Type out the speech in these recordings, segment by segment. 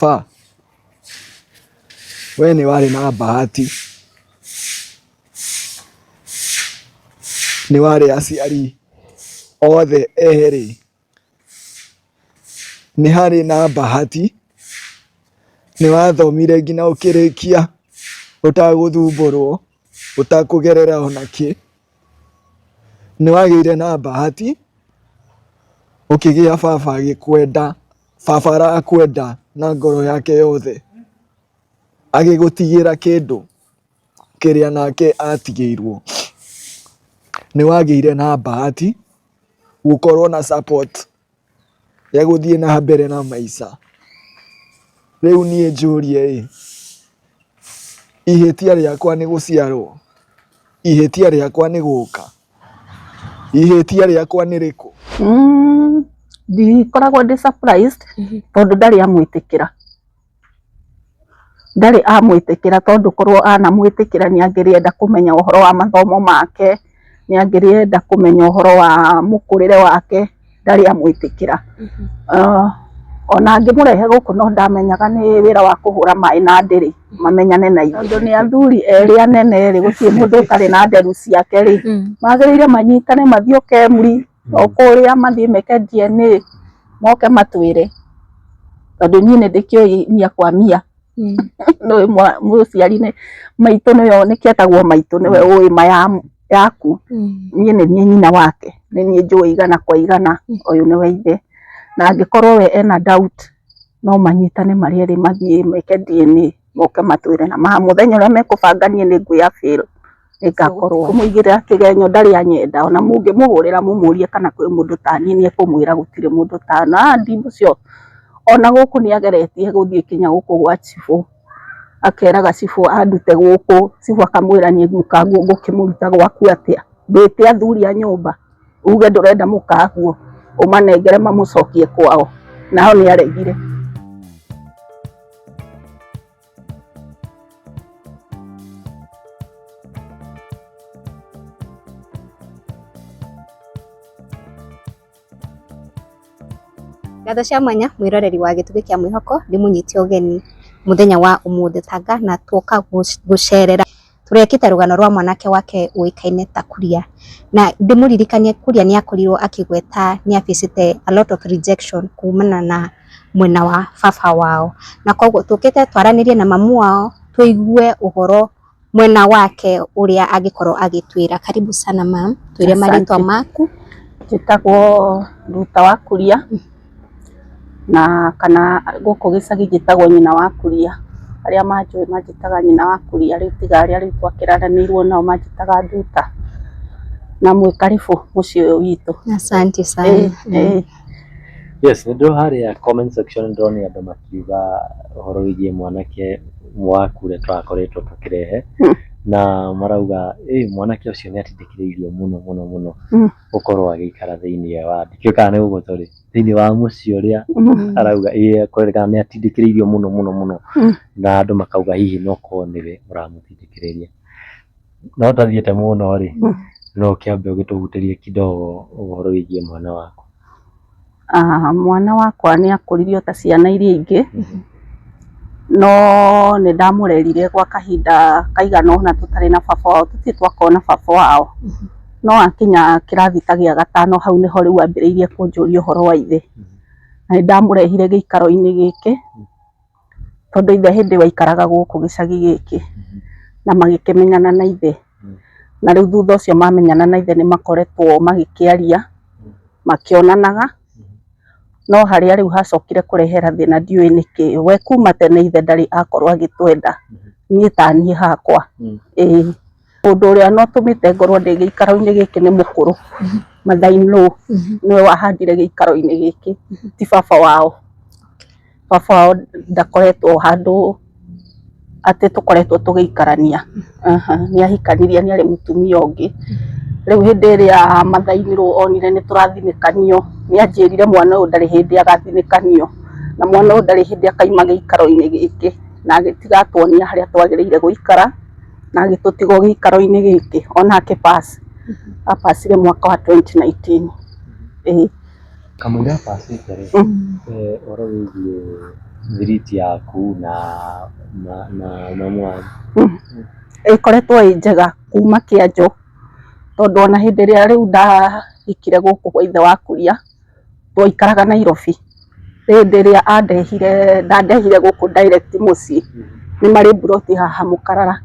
Baba, we nĩ warĩ na bahati, nĩ warĩ aciari othe erĩ, nĩ harĩ na bahati, nĩ wathomire nginya ũkĩrĩkia ũtagũthumbũrwo, ũtakũgerera ona kĩ, nĩ wagĩire na bahati ũkĩgĩa baba agĩkwenda. Baba arakwenda na ngoro yake yothe, agĩgũtigĩra kĩndũ kĩrĩa nake atigĩirwo. Nĩ wagĩire na bahati gũkorwo na support ya gũthiĩ na mbere na maica. Rĩu niĩ njũrie ĩ, ihĩtia rĩakwa nĩ gũciarwo? Ihĩtia rĩakwa nĩ gũka? Ihĩtia rĩakwa nĩ rĩkũ? Ndikoragwo ndĩ surprised tondũ ndarĩ amwĩtĩkĩra. Ndarĩ amwĩtĩkĩra tondũ korwo anamwĩtĩkĩra nĩ angĩrĩenda kũmenya ũhoro wa mathomo make, nĩ angĩrĩenda kũmenya ũhoro wa mũkũrĩre wake. Ndarĩ amwĩtĩkĩra. Ona angĩmũrehe gũkũ no ndamenyaga nĩ wĩra wa kũhũra maĩ na ndĩrĩ mamenyane na ithuĩ. Tondũ nĩ athuri erĩ anene rĩ, gũtirĩ mũndũ ũtarĩ na nderu ciake rĩ, magĩrĩire manyitane mathiĩ o Kemri o kũrĩa mathiĩ meke DNA moke matwĩre, tondũ niĩ nĩ ndĩkĩũĩ mia kwa mia. Nĩũĩ mũciari nĩ maitũ nĩwe nĩkĩo etagwo maitũ nĩwe ũĩ ma yaku. Niĩ nĩ niĩ nyina wake, nĩ niĩ njũĩ igana kwa igana ũyũ nĩwe ithe. Na angĩkorwo we ena doubt no manyitane marĩ erĩ mathiĩ meke DNA moke matwĩre na ma mũthenya ũrĩa mekũbanga niĩ nĩ ngwĩ avail nĩngakorwo. Kũmũigĩrĩra kĩgenyo ndarĩ anyenda ona mũngĩmũhũrĩra mũmũrie kana kwĩ mũndũ ta niĩ nĩ ekũmwĩra gũtirĩ mũndũ ta niĩ ũcio. Ona gũkũ nĩ ageretie gũthiĩ nginya gũkũ gwa cibũ, akeraga cibũ andute gũkũ, cibũ akamwĩra niĩ mũkaguo ngũkĩmũruta gwaku atĩa, ndwĩte athuri a nyũmba uge ndũrenda mũkaguo, ũmanengere mamũcokie kwao, nao nĩ aregire. Ngatho cia mwanya mwĩroreri wa gĩtugĩ kĩa mwĩhoko ndĩmũnyite ũgeni mũthenya wa ũmũthĩ tanga na tuoka gũcerera tũrekĩte rũgano rwa mwanake wake ũĩkaine ta Kuria na ndĩmũririkanie Kuria nĩ akorirwo akĩgweta nĩ abĩcĩte a lot of rejection kumana na mwena wa baba wao na koguo tũkĩte twaranĩrie na mamu wao tũigue ũhoro mwena wake ũrĩa angĩkorwo agĩtwĩra. Karibu sana ma'am, twĩre marĩtwa maku. Njĩtagwo Nduta wa Kuria na kana gũkũ gĩcagi njĩtagwo nyina wa Kuria. Arĩa manjũĩ manjĩtaga nyina wa Kuria, rĩu tiga arĩa rĩu twakĩraranĩirwo nao manjĩtaga Nduta. Na mwĩ karibu mũciĩ ũyũ witũ. Asante sana. Yes, nĩ ndĩrona harĩa comment section nĩ ndĩronire andũ makiuga ũhoro wĩgiĩ mwanake waku ũrĩa tũrakoretwo tũkĩrehe na marauga ĩ mwanake ũcio nĩ atindĩkĩrĩirio mũno mũno mũno gũkorwo agĩikara thĩinĩ wa ndikĩũĩ kana nĩ gũkũ tũrĩ thĩinĩ wa mũciĩ ũrĩa arauga ĩ kũrerĩkana nĩ atindĩkĩrĩirio mũno mũno mũno na andũ makauga hihi no korwo nĩwe ũramũtindĩkĩrĩria. No ũtathiĩte mũno rĩ, no ũkĩambe ũgĩtũhutĩrie kidogo ũhoro wĩgiĩ mwana waku. Mwana wakwa nĩ akũrire o ta ciana iria ingĩ, no nĩ ndamũrerire gwa kahinda kaigana ũna tũtarĩ na baba wao, tũtirĩ twakorwo na baba wao. No akinya kĩrathi ta gĩa gatano hau nĩho rĩu ambĩrĩirie kũnjũria ũhoro wa ithe. Na nĩ ndamũrehire gĩikaro-inĩ gĩkĩ, tondũ ithe hĩndĩ ĩyo aikaraga gũkũ gĩcagi gĩkĩ, na magĩkĩmenyana na ithe. Na rĩu thutha ũcio mamenyana na ithe nĩ makoretwo magĩkĩaria, makĩonanaga, no harĩa rĩu hacokire kũrehera thĩna ndiũĩ nĩkĩ, we kuma tene ithe ndarĩ akorwo agĩtwenda, niĩ ta niĩ hakwa, ĩĩ. Ũndũ ũrĩa no ũtũmĩte ngorwo ndĩ gĩikaro-inĩ gĩkĩ nĩ mũkũrũ, mother in law, nĩwe wahandire gĩikaro-inĩ gĩkĩ, ti baba wao. Baba wao ndakoretwo handũ atĩ tũkoretwo tũgĩikarania, nĩ ahikanirie nĩ arĩ mũtumia ũngĩ, rĩu hĩndĩ ĩrĩa mother in law onire nĩ tũrathinĩkanio, nĩ anjĩrire mwana ũyũ ndarĩ hĩndĩ agathinĩkanio, na mwana ũyũ ndarĩ hĩndĩ akauma gĩikaro-inĩ gĩkĩ, na agĩtiga atuonia harĩa twagĩrĩire gũikara, na agĩtũtiga o gĩikaro-inĩ gĩkĩ ona akĩ pass, a pass ire mwaka wa 2019 ĩĩ. Kamũira bacĩte rĩ, ũhoro wĩgiĩ thiriti yaku na na mamu wanyu. Ĩkoretwo ĩ njega kuma kĩanjo, tondũ ona hĩndĩ ĩrĩa rĩu ndahikire gũkũ gwa ithe wa Kuria, twaikaraga Nairobi. Hĩndĩ ĩrĩa andehire, ndandehire gũkũ direct mũciĩ, nĩ marĩ mburoti haha Mũkarara,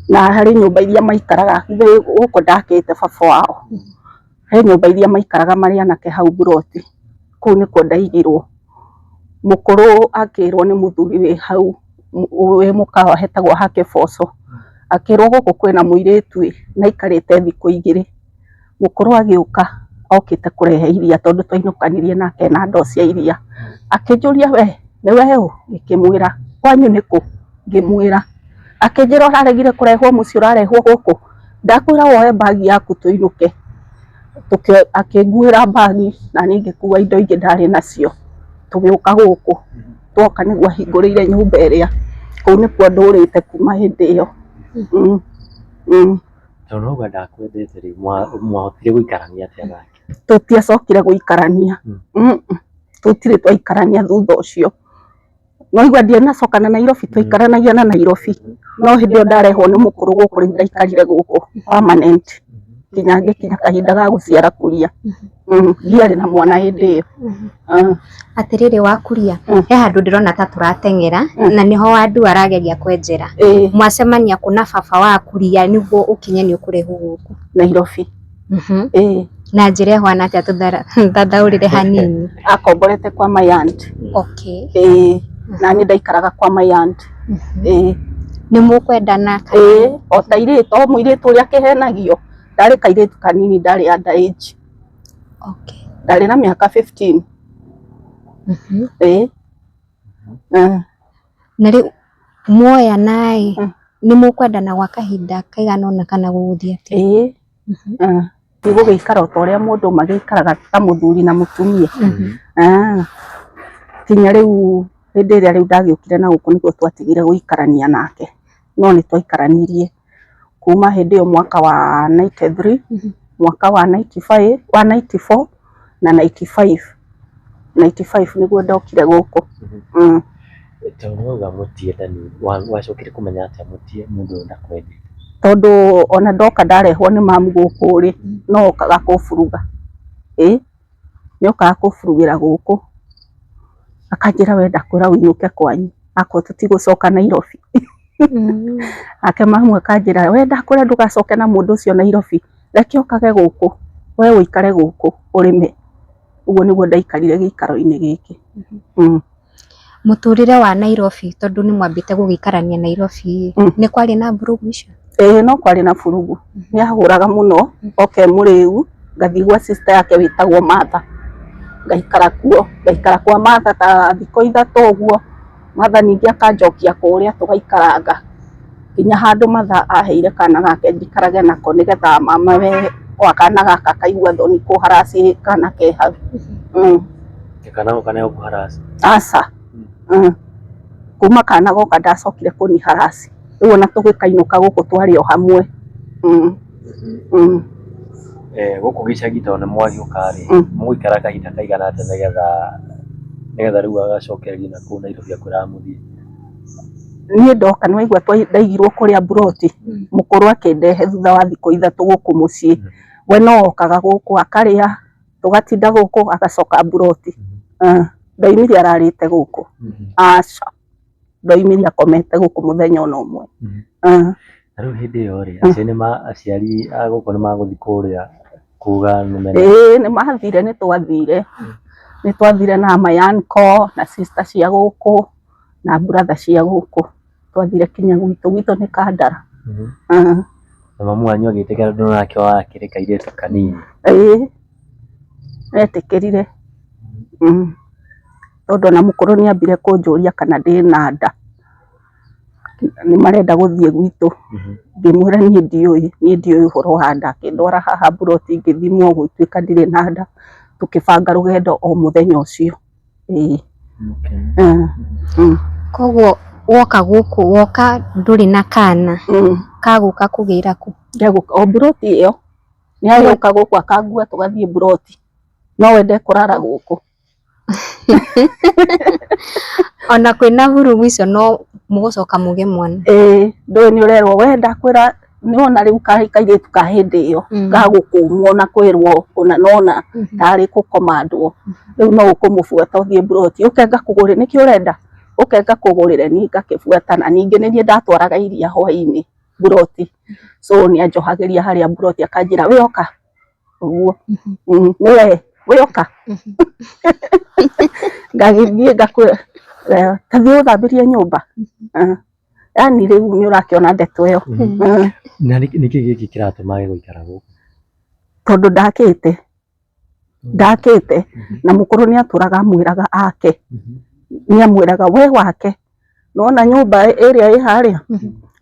na harĩ nyũmba iria maikaraga, gũkũ ndakĩte baba wao. He nyũmba iria maikaraga marĩ anake hau mburoti, kũu nĩkuo ndaigirwo. Mũkũrũ akĩrwo nĩ mũthuri wĩ hau wĩ mũkawa hetagwo ha Kĩboco, akĩrwo gũkũ kwĩna mũirĩtu ĩ, na aikarĩte thikũ igĩrĩ. Mũkũrũ agĩũka okĩte kũrehe iria tondũ twainũkanirie nake na ndoo cia iria. Akĩnjũria we nĩwe ũ? Ngĩkĩmwĩra. Kwanyu nĩ kũ? Ngĩmwĩra. Akĩnjĩra ũraregire kũrehwo mũciĩ ũrarehwo gũkũ? Ndakwĩra woe mbagi yaku tũinũke. Akĩnguĩra mbagi na niĩ ngĩkua indo ingĩ ndarĩ nacio, tũgĩũka gũkũ. Twoka nĩguo ahingũrĩire nyũmba ĩrĩa, kũu nĩkuo ndũrĩte kuma hĩndĩ ĩyo. Tondũ nĩwauga ndakwendete rĩ, mwahotire gũikarania atĩa nake? Tũtiacokire gũikarania, tũtirĩ twaikarania thutha ũcio. Nĩwaigua ndianacoka na Nairobi, twaikaranagia na Nairobi, no hĩndĩ ĩyo ndarehwo nĩ mũkũrũ gũkũ rĩu ndaikarire gũkũ permanent nginya ngĩkinya kahinda ga gũciara Kuria. Ndiarĩ na mwana hĩndĩ ĩyo. Atĩrĩrĩ Wakuria, he handũ ndĩrona ta tũrateng'era na nĩho Wandu arageria kwenjera. Mwacemania kũ na baba wa Kuria nĩguo ũkinye nĩ ũkũrehwo gũkũ? Nairobi. Ĩĩ. Na njĩra ĩhana atĩa tũthathaũrĩre hanini. Akomborete kwa my aunt. Okay. Ĩĩ, na niĩ ndaikaraga kwa my aunt. Ĩĩ. Nĩ mũkwendana kana? Ĩĩ, o ta airĩtu, o mũirĩtu ũrĩa akĩhenagio. Ndarĩ kairĩtu kanini, ndarĩ under age. Okay. Ndarĩ na mĩaka 15. Ĩĩ. Na rĩu muoyana-ĩ, nĩ mũkwendana gwa kahinda kaigana ũna kana gũgũthiĩ atĩa? Ĩĩ. Nĩ gũgĩikara o ta ũrĩa mũndũ magĩikaraga ta mũthuri na mũtumia. Nginya rĩu hĩndĩ ĩrĩa rĩu ndagĩũkire na gũkũ nĩguo twatigire gũikarania nake, no nĩ twaikaranirie kuma hĩndĩ ĩyo mwaka wa 93, mwaka wa 95, wa 94 na 95. 95 nĩguo ndokire gũkũ. Tondũ nĩwauga mũtiendani, wacokire kũmenya atĩa mũtie mũndũ ũyũ ndakwendete? Tondũ ona ndoka ndarehwo nĩ mamu gũkũ rĩ, no okaga kũburuga. Ĩ, nĩ okaga kũburugĩra gũkũ. Akanjĩra we ndakwĩra ũinũke kwanyu, akorwo tũtigũcoka Nairobi. Nake mamu akanjĩra we ndakwĩra ndũgacoke na mũndũ ũcio Nairobi, reke okage gũkũ, we ũikare gũkũ ũrĩme. Ũguo nĩguo ndaikarire gĩikaro-inĩ gĩkĩ. Mũtũrĩre wa Nairobi tondũ nĩ mwambĩte gũgĩikarania Nairobi nĩ kwarĩ na mburugu icio? Ĩĩ no kwarĩ na burugu. Nĩ ahũraga mũno, oke mũrĩu, ngathiĩ gwa sister yake wĩtagwo Martha, ngaikara kuo, ngaikara kwa Martha ta thikũ ithatũ ũguo, Martha ningĩ akanjokia kũrĩa tũgaikaranga, nginya handũ Martha aheire kana gake njikarage nako nĩgetha mama we wa kana gaka akaigua thoni kũ harass kana ke hau. Kana goka nĩ gũkũ harass? Aca. Kuma kana goka ndacokire kũni harass. Rĩu ona tũgĩkainũka gũkũ twarĩ o hamwe. Gũkũ gĩcagi tondũ nĩ mwagĩũka rĩ, mũgũikara kahinda kaigana atĩa nĩgetha nĩgetha rĩu agacokererie na kũu Nairobi akwĩraga mũthiĩ? Niĩ ndoka nĩ waigua ndaigirwo kũrĩa mburoti, mũkũrũ akĩndehe thutha wa thikũ ithatũ gũkũ mũciĩ. We no okaga gũkũ akarĩa, tũgatinda gũkũ agacoka mburoti. Ndoimire ararĩte gũkũ. Aca. Ndoimire akomete gũkũ mũthenya ona ũmwe. Na rĩu hĩndĩ ĩyo rĩ, aciari nĩ aciari a gũkũ nĩ magũthiĩ kũrĩa kuga nĩ mena Ĩĩ nĩ mathire, nĩ twathire. Nĩ twathire na my uncle na sister cia gũkũ na brother cia gũkũ. Twathire kinya gwitũ, gwitũ nĩ Kandara. Na mamu wanyu agĩtĩkĩra tondũ nake wakĩrĩ kairĩtu kanini? Ĩĩ etĩkĩrire. Tondũ ona mũkũrũ nĩ ambire kũnjũria kana ndĩna nda. Nĩ marenda gũthiĩ gwitũ. Ngĩmwĩra niĩ ndiũĩ, niĩ ndiũĩ ũhoro wa nda. Akĩndwara haha mburoti ngĩthimwo gũgĩtuĩka ndirĩ na nda. Tũkĩbanga rũgendo o mũthenya ũcio. Ĩĩ. Koguo woka gũkũ, woka ndũrĩ na kana, kagũka kũgĩra kũ? O mburoti ĩyo. Nĩ agĩũka gũkũ akangua tũgathiĩ mburoti. No wende kũrara gũkũ? Ona kwĩna vurugu icio no mũgũcoka mũgĩe mwana. Ĩĩ, ndũĩ nĩ ũrerwo we ndakwĩra nĩwona rĩu kairĩtu ka hĩndĩ ĩyo gagũkũmwo na kwĩrwo kũna nona tarĩ kũkomandwo, rĩu no ũkũmũbuata ũthiĩ mburoti ũke ngakũgũrĩre, nĩkĩ ũrenda ũke ngakũgũrĩre, niĩ ngakĩbuata, na ningĩ nĩ niĩ ndatwaraga iria hwainĩ mburoti, so nĩ anjohagĩria harĩa mburoti akanjĩra we oka ũguo, nĩwe we oka, ngagĩthiĩ ngakwĩra ta thiĩ ũthambĩrie nyũmba, yani rĩu nĩ ũrakĩona ndeto ĩyo. Na nĩkĩ gĩkĩ kĩratũma age gũikara gũkũ? Tondũ ndakĩte, ndakĩte na mũkũrũ nĩ atũraga amwĩraga ake, nĩ amwĩraga we wake, nĩwona nyũmba ĩrĩa ĩ harĩa,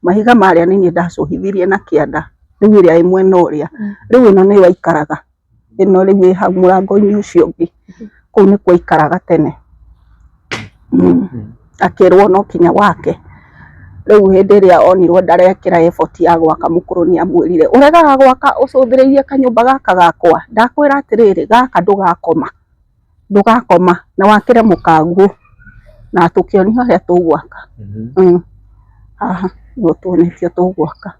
mahiga marĩa nĩ niĩ ndacũhithirie na kĩanda, rĩu ĩrĩa ĩ mwena ũrĩa, rĩu ĩno nĩyo aikaraga, ĩno rĩu ĩ hau mũrango-inĩ ũcio ũngĩ, kũu nĩkuo aikaraga tene, akĩrwo no kinya wake, rĩu hĩndĩ ĩrĩa onirwo ndarekĩra effort ya gwaka mũkũrũ nĩ amwĩrire, ũregaga gwaka ũcũthĩrĩirie kanyũmba gaka gakwa, ndakwĩra atĩrĩrĩ gaka ndũgakoma, ndũgakoma na wakĩre mũkaguo, na tũkĩonio harĩa tũgwaka, haha nĩho tuonetio tũgwaka.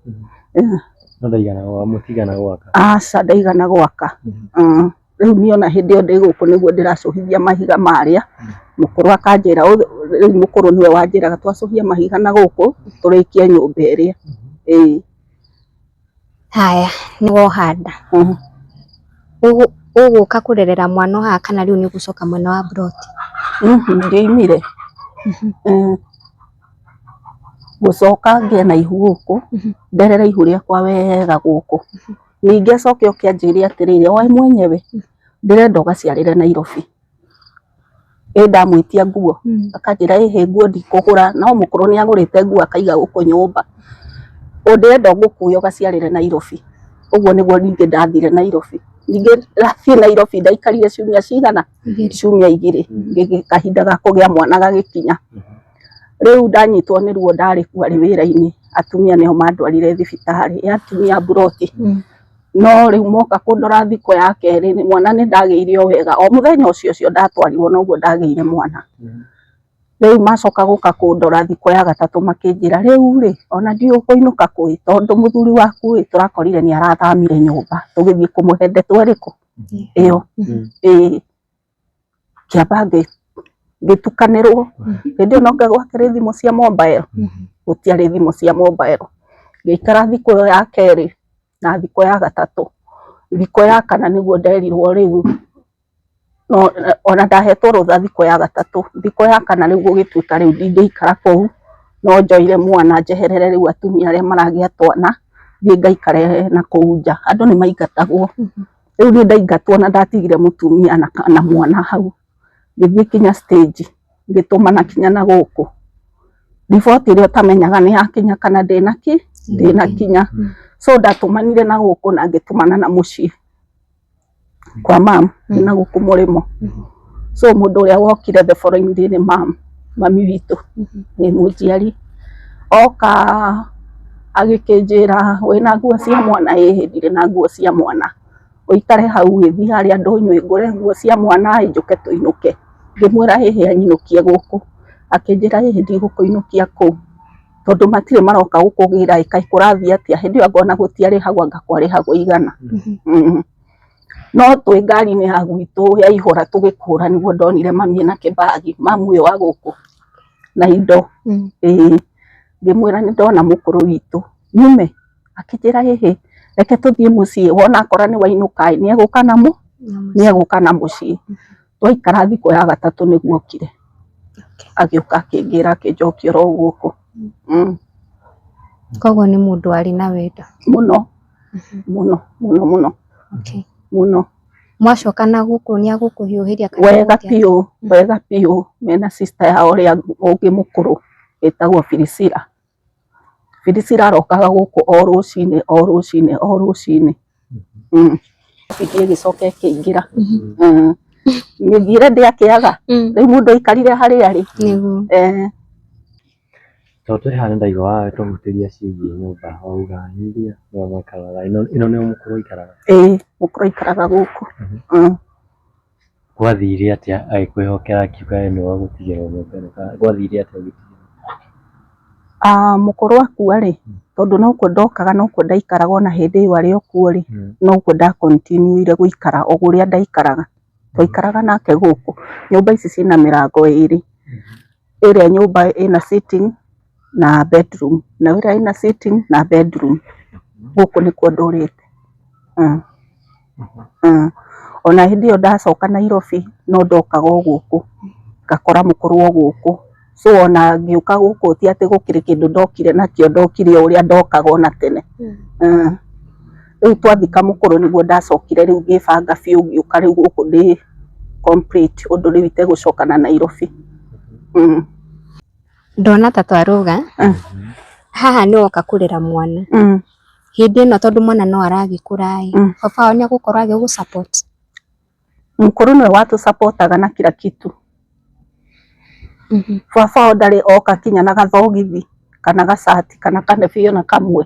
No ndaigana mũtigana gwaka? Aca ndaigana gwaka. Rĩu niĩ ona hĩndĩ ĩyo ndĩ gũkũ nĩguo ndĩracũhithia mahiga marĩa, mũkũrũ akanjĩra, rĩu mũkũrũ nĩwe wanjĩraga twacũhia mahiga na gũkũ tũrĩkie nyũmba ĩrĩa. Ĩĩ. Haya, nĩ woha nda. Ũgũka kũrerera mwana haha kana rĩu nĩ ũgũcoka mwena wa mburoti? Ndioimire. Ngũcoka ngĩe na ihu gũkũ, nderere ihu rĩakwa wega gũkũ. Ningĩ acoke oke anjĩre atĩrĩrĩ, we mwenyewe ndĩrenda ũgaciarĩre Nairobi. Ĩ ndamwĩtia nguo, akanjĩra ĩhĩ nguo ndikũgũra, no mũkũrũ nĩ agũrĩte nguo akaiga gũkũ nyũmba. Ndĩrenda ngũkue ũgaciarĩre Nairobi. Ũguo nĩguo ningĩ ndathire Nairobi. Ningĩ ndathiĩ Nairobi ndaikarire ciumia cigana? Ciumia igĩrĩ. Kahinda ga kũgĩa mwana gagĩkinya. Rĩu ndanyitwo nĩ ruo ndarĩ kuo arĩ wĩra-inĩ, atumia nĩo mandwarire thibitarĩ, ya atumia a mburoti. No rĩu moka kũndora thikũ ya kerĩ, mwana nĩ ndagĩire o wega, o mũthenya ũcio ũcio ndatwarirwo noguo ndagĩire mwana. Rĩu macoka gũka kũndora thikũ ya gatatũ makĩnjĩra, rĩu rĩ, ona ndiũĩ ũkũinũka kũ ĩ, tondũ mũthuri waku ĩ, tũrakorire nĩ arathamire nyũmba, tũgĩthiĩ kũmũhe ndeto ĩrĩkũ? Ĩyo, ĩĩ. Ngĩamba ngĩtukanĩrwo, hĩndĩ ĩyo no anga gwakĩrĩ thimũ cia mobile, gũtiarĩ thimũ cia mobile. Ngĩikara thikũ ĩyo ya kerĩ na thikũ ya gatatũ, thikũ ya kana nĩguo nderirwo rĩu, ona ndahetwo rũtha thikũ ya gatatũ, thikũ ya kana rĩu gũgĩtuĩka rĩu ndingĩikara kũu, no njoire mwana njeherere rĩu atumia arĩa maragĩa twana, thiĩ ngaikare nakũu nja, andũ nĩ maingatagwo. Rĩu niĩ ndaingatwo na ndatigire mũtumia na mwana hau, ngĩthiĩ kinya stage ngĩtũmana kinya na gũkũ, riboti ĩrĩa ũtamenyaga nĩ yakinya kana ndĩnakinya, so ndatũmanire na gũkũ na ngĩtũmana na mũciĩ kwa mam na gũkũ mũrĩmo, so mũndũ ũrĩa wokire the following day nĩ mam, mami witũ nĩ mũnjiari, oka agĩkĩnjĩra wĩna nguo cia mwana? Ĩĩ ndirĩ na nguo cia mwana. Ũikare hau ĩ, thiĩ harĩa ndũnyũ ĩ, ngũre nguo cia mwana ĩ, njũke tũinũke. Ngĩmwĩra ĩhĩ anyinũkie gũkũ, akĩnjĩra ĩhĩ ndigũkũinũkia kũu, tondũ matirĩ maroka gũkũgĩra ĩ, kaĩ kũrathiĩ atĩa? Hĩndĩ ĩyo anga ona gũtiarĩhagwo anga kwarĩhagwo igana. No twĩ ngari-inĩ ya gwitũ yaihũra tũgĩkũra nĩguo ndonire mami ena kĩbagi, mamu ũyũ wa gũkũ na indo. Ĩĩ, ngĩmwĩra nĩ ndona mũkũrũ witũ, nyume? Akĩnjĩra ĩhĩ, reke tũthiĩ mũciĩ, wona akora nĩ wainũka ĩ, nĩ egũka na mũciĩ. Twaikara thikũ ya gatatũ nĩguo okire, agĩũka akĩngĩra akĩnjokia oro gũkũ. Koguo nĩ mũndũ warĩ na wendo? Mũno, mũno mũno mũno mũno. Mwacoka na gũkũ nĩ agũkũhiũhĩria kana Wega gũgũtĩa? biũ, wega biũ, mena sister yao ũrĩa ũngĩ mũkũrũ wĩtagwo Priscilla. Priscilla arokaga gũkũ o rũcinĩ o rũcinĩ o rũcinĩ. Bidi ĩgĩcoka ĩkĩingĩra. Mĩthiĩre ndĩakĩaga, rĩu mũndũ aikarire harĩa arĩ. Nĩguo. Tondũ twĩ haha nĩndaigua watũhutĩria ciĩgiĩ nyũmba wauga iria nĩyo maikaraga, ĩno nĩyo mũkũrũ aikaraga? Ĩĩ mũkũrũ aikaraga gũkũ. Gwathire atĩa agĩkwĩhokera akiuga we nĩwe ũgũtigĩrwo nyũmba ĩno kana gwathire atĩa ũgĩtigĩrwo? Ah, mũkũrũ akua rĩ, tondũ nokuo ndokaga nokuo ndaikaraga ona hĩndĩ ĩyo arĩ o kuo rĩ, noguo nda continue ire gũikara o ũrĩa ndaikaraga. Twaikaraga nake gũkũ. Nyũmba ici ciĩna mĩrango ĩrĩ, ĩrĩa nyũmba ĩna sitting na bedroom, na ĩrĩa ĩna sitting na bedroom. Gũkũ nĩkuo ndũrĩte. Ona hĩndĩ ĩyo ndacoka Nairobi no ndokaga o gũkũ, ngakora mũkũrũ o gũkũ. So ona ngĩũka gũkũ ti atĩ gũkĩrĩ kĩndũ ndokire nakĩo, ndokire o ũrĩa ndokaga ona tene. Rĩu twathika mũkũrũ nĩguo ndacokire rĩu ngĩbanga biũ ngĩũka rĩu gũkũ ndĩ complete ũndũ rĩu itegũcoka na Nairobi. Ndona ta twarũga, haha nĩ woka kũrera mwana. Hĩndĩ ĩno tondũ mwana no aragĩkũra ĩ, baba wao nĩ egũkorwo agĩgũ support? Mũkũrũ nĩwe watũ-supportaga na kila kitu. Baba wao ndarĩ oka kinya na gathogithi kana gacati kana kanebi ona kamwe.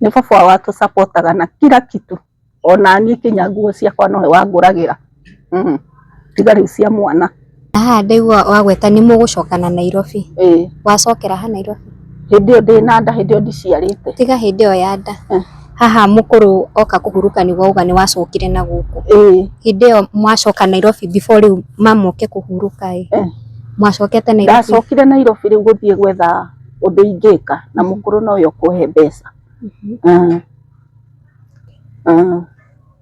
Nĩ baba wao watũ-supportaga na kila kitu. Ona niĩ kinya nguo ciakwa nowe wangũragĩra. Tiga rĩu cia mwana. Na haha ndaigua wagweta nĩ mũgũcoka na Nairobi. Ĩĩ. Wacokera ha Nairobi? Hĩndĩ ĩyo ndĩ na nda, hĩndĩ ĩyo ndiciarĩte. Tiga hĩndĩ ĩyo ya nda. Haha mũkũrũ oka kũhurũka nĩguo wauga nĩ wacokire na gũkũ. Ĩĩ. Hĩndĩ ĩyo mwacoka Nairobi before rĩu mamoke kũhurũka ĩ, mwacokete Nairobi? Ndacokire Nairobi rĩu gũthiĩ gwetha ũndũ ingĩka na mũkũrũ nowe ũkũhe mbeca.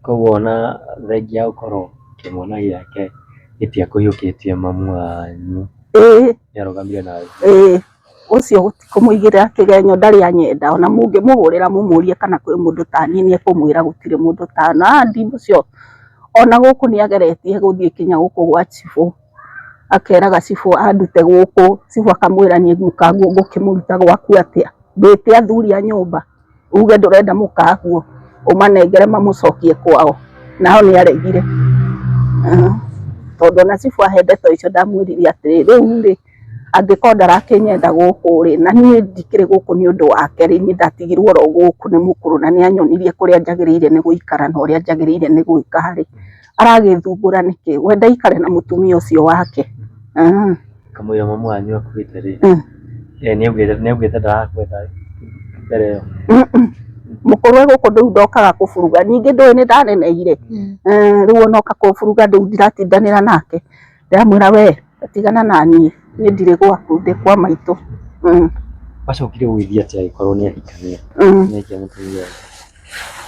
Koguo ona thengia ya gũkorwo kĩmwana gĩake gĩtiakũhiũkĩtie mamu wanyu nĩarũgamire nawe. Ĩĩ, ũcio kũmũigĩrĩra kĩgenyo ndarĩ anyenda ona mũngĩmũhũrĩra mũmũrie kana kwĩ mũndũ ta niĩ nĩ ekũmwĩra gũtirĩ mũndũ ta na ũcio. Ona gũkũ nĩ ageretie gũthiĩ kinya gũkũ gwa cibũ, akeraga cibũ andute gũkũ, cibũ akamwĩra niĩ mũkaguo ngũkĩmũruta gwaku atĩa, ndwĩte athuri a nyũmba uge ndũrenda mũkaguo ũmanengere mamũcokie kwao, nao nĩ aregire. Tondũ ona cibũ ahe ndeto icio ndamwĩrire atĩrĩ, rĩu rĩ angĩkorwo ndarakĩnyenda gũkũ rĩ, na niĩ ndikĩrĩ gũkũ nĩ ũndũ wake rĩ, niĩ ndatigirwo oro gũkũ nĩ mũkũrũ na nĩ anyonirie kũrĩa njagĩrĩire nĩ gũikara na ũrĩa njagĩrĩire nĩ gwĩka rĩ, aragĩthumbũra nĩkĩ? We ndaikare na mũtumia ũcio wake. Kamũira mamu wanyu akuĩte rĩ, nĩaugĩte ndarakwenda mbere ĩyo? Mũkũrũ e gũkũ rĩu ndokaga kũburuga, ningĩ ndũĩ nĩ ndaneneire, rĩu ona oka kũburuga rĩu ndiratindanĩra nake, ndĩramwĩra we tigana na niĩ, niĩ ndirĩ gwaku ndĩ kwa maitũ. Wacokire gũgĩthiĩ atĩa agĩkorwo nĩ ahikania? Nĩ ahikia mũtumia ũngĩ?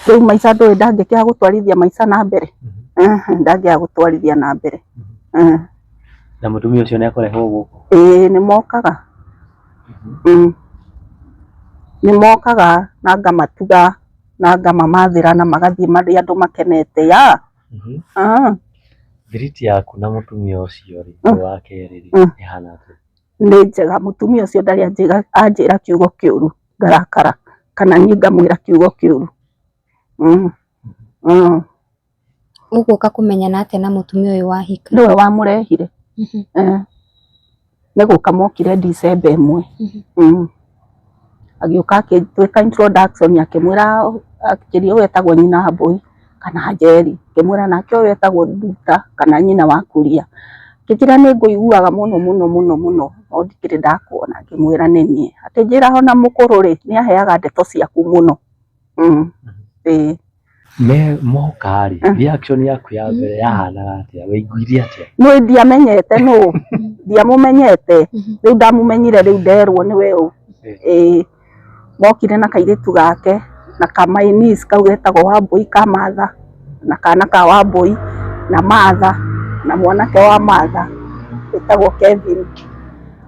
Rĩu maica ndũĩ ndangĩkĩaga gũtwarithia maica na mbere, ndangĩaga gũtwarithia na mbere. Na mũtumia ũcio nĩ akũrehwo gũkũ? Ĩĩ nĩ mokaga. Nĩ mokaga na ngamatuga na ngamamathĩra na magathiĩ marĩ andũ makenete ya. Thiriti yaku na mũtumia ũcio rĩ, ũyũ wa kerĩ rĩ, ĩhana atĩa? Nĩ njega, mũtumia ũcio ndarĩ anjĩra kiugo kĩũru ngarakara kana niĩ ngamwĩra kiugo kĩũru. Ũgũka kũmenyana atĩa na mũtumia ũyũ wahika? Nĩwe wamũrehire. Nĩ gũka mokire December ĩmwe. Agĩũka agĩtwĩka introduction akĩmwĩra akĩria ũyũ etagwo nyina Mbũi kana Njeri, akĩmwĩra nake ũyũ etagwo Nduta kana nyina wa Kuria. Akĩnjĩra nĩ ngũiguaga mũno mũno mũno mũno no ndikĩrĩ ndakuona, ngĩmwĩra nĩ niĩ. Akĩnjĩra ona mũkũrũ rĩ nĩ aheaga ndeto ciaku mũno. Ĩĩ. Me moka rĩ, reaction yaku ya mbere yahanaga atĩa? Waiguire atĩa? Nĩ ndiamenyete nũ, ndiamũmenyete, rĩu ndamũmenyire rĩu nderwo nĩwe ũ. Ĩĩ, mokire na kairĩtu gake na ka my niece kau getagwo Wambũi ka Martha na kana ka Wambũi na Martha na mwanake wa Martha wĩtagwo Kevin.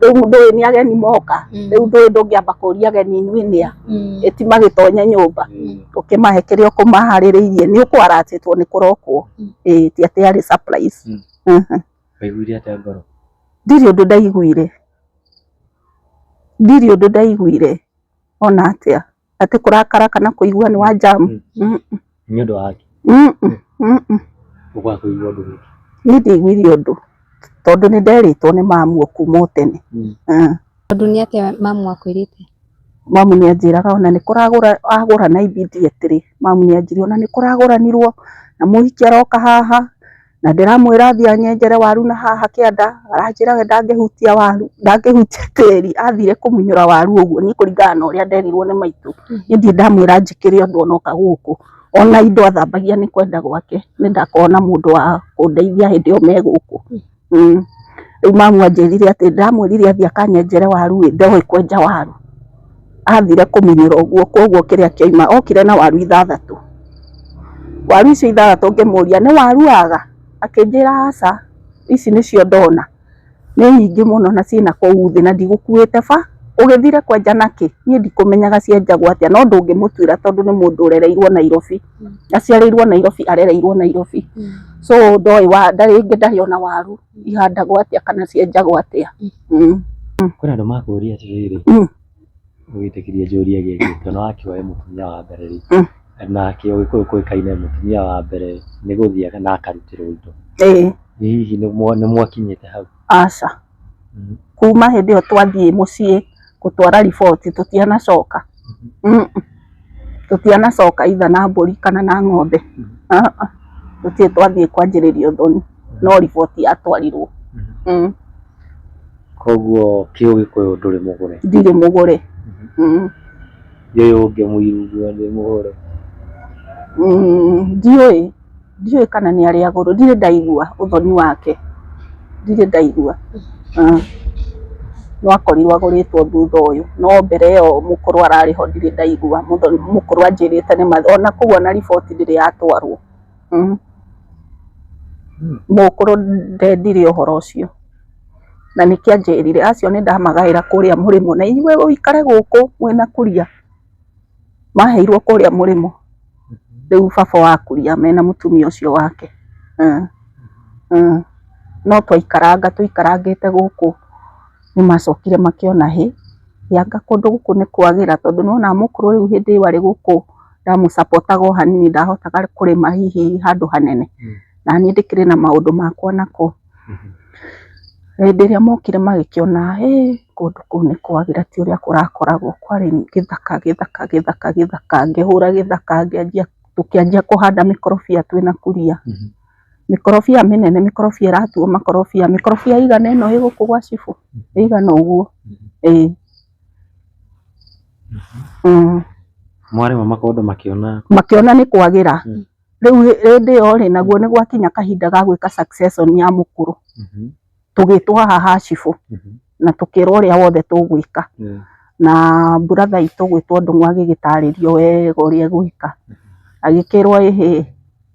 Rĩu ndũĩ nĩ ageni moka, rĩu ndũĩ ndũngĩamba kũria ageni inyuĩ nĩa, ĩti magĩtonye nyũmba ũkĩmahe kĩrĩa ũkũmaharĩrĩirie nĩ ũkwaratĩtwo nĩ kũrokwo. Ĩĩ ti atĩ yarĩ surprise. Waiguire atĩa ngoro? Ndirĩ ũndũ ndaiguire, ndirĩ ũndũ ndaiguire ona atĩa, atĩ kũrakara kana kũigua nĩ wa jam. Nĩ ũndũ wake? Ũkwaga kũigua ũndũ nĩkĩ? Niĩ ndiaiguire ũndũ tondũ nĩ nderĩtwo nĩ mamu o kuma o tene. Tondũ nĩ atĩa mamu akwĩrĩte? Mamu nĩ anjĩraga ona nĩ kũragũra agũrana immediately, mamu nĩ anjĩrire ona nĩ kũragũranirwo na Na mũhiki aroka haha na ndĩramwĩra athiĩ anyenjere waru na haha kĩanda, aranjĩra we ndangĩhutia waru, ndangĩhutia tĩri, athire kũmunyũra waru ũguo. Niĩ kũringana na ũrĩa nderirwo nĩ maitũ, niĩ ndirĩ ndamwĩra njĩkĩre ũndũ onoka gũkũ. Ona indo athambagia nĩ kwenda gwake, nĩ ndakorwo na mũndũ wa kũndeithia hĩndĩ ĩyo me gũkũ. Rĩu mamu anjĩrire atĩ ndamwĩrire athiĩ akanyenjere waru ĩ, ndoĩ kwenja waru. Athire kũmunyũra ũguo, koguo kĩrĩa kĩoima, okire na waru ithathatũ. Waru icio ithathatũ ngĩmũria nĩ waru waga? Akĩnjĩra aca, ici nĩcio ndona. Nĩ nyingĩ mũno na ciĩna kũu thĩ na ndigũkuĩte ba. Ũgĩthire kwenja nakĩ? Niĩ ndikũmenyaga cienjagwo atĩa, no ndũngĩmũtuĩra tondũ nĩ mũndũ ũrereirwo Nairobi. Aciarĩirwo Nairobi, arereirwo Nairobi. So ndoĩ wa rĩngĩ ndarĩ ona waru ihandagwo atĩa kana cienjagwo atĩa. Kwĩna andũ makũria atĩrĩrĩ, ũgĩtĩkĩria njũrie gĩkĩ, tondũ nĩwakiuga wĩ mũtumia wa mbere rĩ, nake Ũgĩkũyũ kũĩkaine mũtumia wa mbere nĩ gũthiaga na akarutĩrwo indo. Hihi nĩ mwakinyĩte hau? Aca. Kuma hĩndĩ ĩyo twathiĩ mũciĩ gũtwara riboti tũtianacoka. Tũtianacoka either na mbũri kana na ng'ombe. Tũtirĩ twathiĩ kwanjĩrĩria ũthoni, no riboti yatwarirwo. Koguo kĩũgĩkũyũ ndũrĩ mũgũre? Ndirĩ mũgũre. Ũyũ ũngĩ mũiru ũguo ndĩ mũgũre? Ndiũĩ, ndiũĩ kana nĩ arĩ agũrwo, ndirĩ ndaigua ũthoni wake, ndirĩ ndaigua. No akorirwo agũrĩtwo thutha ũyũ, no mbere ĩyo mũkũrũ ararĩ ho ndirĩ ndaigua mũkũrũ anjĩrĩte nĩ ma, ona kũu ona riboti ndĩrĩ yatwarwo. Mũkũrũ ndendire ũhoro ũcio, na nĩkĩo anjĩrire, acio nĩ ndamagaĩra kũrĩa mũrĩmo, na inyuĩ ũikare gũkũ mwĩna kuria, maheirwo kũrĩa mũrĩmo, rĩu baba wa kuria mena mũtumia ũcio wake. No twaikaranga tũikarangĩte gũkũ, nĩ macokire makĩona hĩ, anga kũndũ gũkũ nĩ kwagĩra, tondũ nĩ wonaga mũkũrũ rĩu hĩndĩ ĩyo arĩ gũkũ ndamũcapotaga o hanini ndahotaga kũrĩma hihi handũ hanene, na niĩ ndĩkĩrĩ na maũndũ makwa nako. Hĩndĩ ĩrĩa mokire magĩkĩona hĩ, kũndũ kũu nĩ kwagĩra ti ũrĩa kũrakoragwo, kwarĩ gĩthaka gĩthaka gĩthaka gĩthaka, ngĩhũra gĩthaka ngĩanjia, tũkĩanjia kũhanda mĩkorobia twĩna kuria. Mĩkorobia mĩnene, mĩkorobia ĩratuo makorobia, mĩkorobia ĩigana ĩno ĩ gũkũ gwa cibũ, ĩigana ũguo, ĩĩ. Mwarĩma makondo makĩona Makĩona nĩ kwagĩra. Rĩu hĩndĩ ĩyo rĩ, naguo nĩ gwakinya kahinda ga gwĩka succession ya mũkũrũ. Tũgĩtwo haha ha cibũ na tũkĩrwo ũrĩa wothe tũgwĩka. Na brother itũ gwĩtwo Ndung'u agĩgĩtarĩrio wega ũrĩa egwĩka. Agĩkĩrwo ĩhĩ,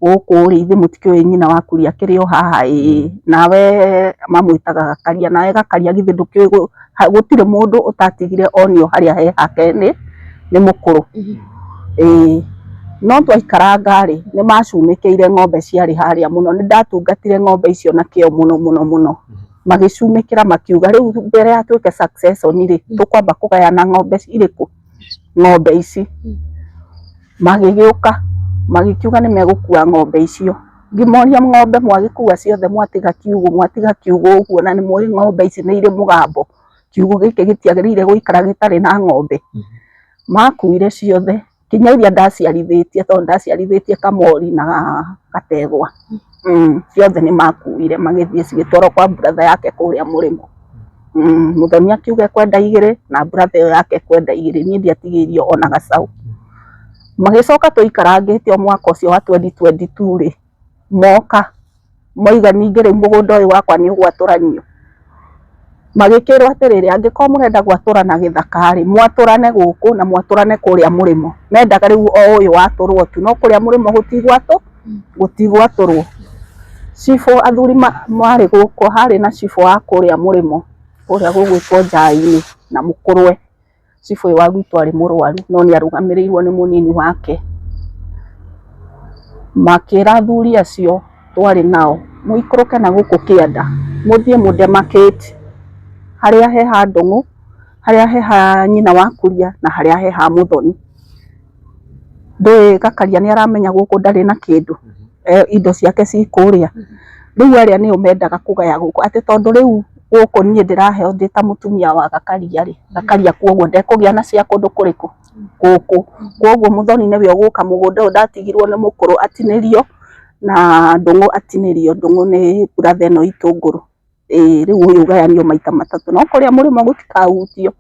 gũkũ rĩ, ithuĩ mũtikĩũĩ nyina wa Kuria akĩrĩ o haha ĩĩ, nawe mamwĩtaga Gakaria, nawe Gakaria githĩ ndũkĩũĩ gũtirĩ mũndũ ũtatigire onio harĩa he hake nĩ mũkũrũ. Ĩĩ, no twaikaranga rĩ, nĩ macumĩkĩire ng'ombe ciarĩ harĩa mũno, nĩ ndatungatire ng'ombe icio na kĩo mũno mũno mũno. Magĩcumĩkĩra makiuga rĩu mbere ya twĩke succession rĩ, tũkwamba kũgayana ng'ombe irĩkũ? Ng'ombe ici. Magĩgĩũka magĩkiuga nĩ megũkua ng'ombe icio. Ngĩmoria ng'ombe mwagĩkua ciothe mwatiga kiugũ, mwatiga kiugũ ũguo na nĩ mũĩ ng'ombe ici nĩ irĩ mũgambo, kiugũ gĩkĩ gĩtiagĩrĩire gũikara gĩtarĩ na ng'ombe. Makuire ciothe nginya iria ndaciarithĩtie, tondũ ndaciarithĩtie kamori na gategwa. Ciothe nĩ makuire magĩthiĩ cigĩtwarwo kwa brother yake kũrĩa mũrĩmo. Mũthoni akiuga ekwenda igĩrĩ na brother ĩyo yake ekwenda igĩrĩ, niĩ ndiatigĩirio ona gacaũ. Magĩcoka tũikarangĩte o mwaka ũcio wa 2022 rĩ, moka moiga ningĩ rĩu mũgũnda ũyũ wakwa nĩ ũgwatũranio. Magĩkĩrwo atĩrĩrĩ, angĩkorwo mũrenda gwatũrana gĩthaka rĩ, mwatũrane gũkũ na mwatũrane kũrĩa mũrĩmo. Mendaga rĩu o ũyũ watũrwo tu, no kũrĩa mũrĩmo gũtigwatũrwo. Cibũ athuri marĩ gũkũ, harĩ na cibũ wa kũrĩa mũrĩmo, kũrĩa gũgwĩtwo Njaĩ-inĩ na mũkũrwe. Cibũ ũyũ wa gwitũ arĩ mũrwaru no nĩ arũgamĩrĩirwo nĩ mũnini wake. Makĩra athuri acio twarĩ nao mũikũrũke na gũkũ kĩanda mũthiĩ mũdemarcate harĩa he ha Ndung'u, harĩa he ha nyina wa Kuria na harĩa he ha Mũthoni. Ndũĩ Gakaria nĩ aramenya gũkũ ndarĩ na kĩndũ, indo ciake ci kũrĩa. Rĩu arĩa nĩo mendaga kũgaya gũkũ atĩ tondũ rĩu gũkũ niĩ ndĩraheo ndĩ ta mũtumia wa Gakaria rĩ, Gakaria koguo ndekũgĩa na cia kũndũ kũrĩkũ? Gũkũ. Koguo Mũthoni nĩwe ũgũka mũgũnda ũyũ ndatigirwo nĩ mũkũrũ atinĩrio. Na Ndũng'ũ atinĩrio. Ndũng'ũ nĩ brother ĩno itũ ngũrũ. Ĩĩ rĩu ũyũ ũgayanio maita matatũ. No kũrĩa mũrĩmo gũtikahutio.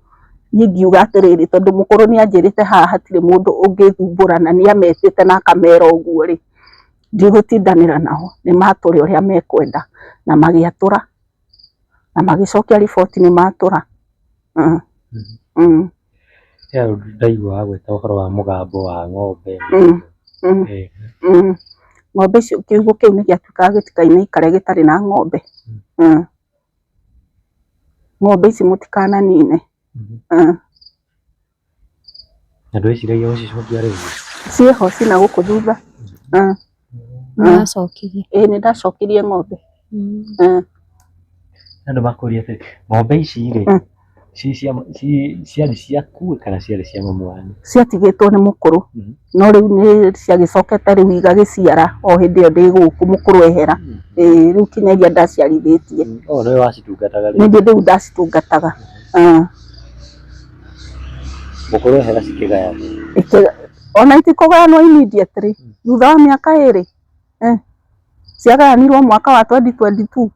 Niĩ ngiuga atĩrĩrĩ, tondũ mũkũrũ nĩ anjĩrĩte haha hatirĩ mũndũ ũngĩthumbũra na nĩ ametĩte na akamera ũguo rĩ, ndigũtindanĩra nao, nĩ matũre ũrĩa mekwenda. Na magĩatũra na magĩcokia riboti nĩ matũra. He ũndũ ndaigua wagweta ũhoro wa mũgambo wa ng'ombe. Ng'ombe icio, kiugũ kĩu nĩ gĩatuĩkaga gĩtikainaikare gĩtarĩ na ng'ombe. Ng'ombe ici mũtikananine. Na ndwĩciragia gũcicokia rĩngĩ? Ciĩho ciĩna gũkũ thutha. Nĩwacokirie? Ĩĩ nĩ ndacokirie ng'ombe. Andũ makũria atĩrĩ, ng'ombe ici rĩ, ciarĩ ciaku kana ciarĩ cia mamu wanyu? Ciatigĩtwo nĩ mũkũrũ, no rĩu nĩ ciagĩcokete rĩu igagĩciara o hĩndĩ ĩyo ndĩ gũkũ mũkũrũ ehera. Ĩĩ rĩu kinya iria ndaciarithĩtie. Oh, nĩwe wacitungataga rĩu? Nĩ niĩ rĩu ndacitungataga. Mũkũrũ ehera cikĩgayanwo? Ona itikũgayanwo immediately, thutha wa mĩaka ĩrĩ. Ciagayanirwo mwaka wa 2022.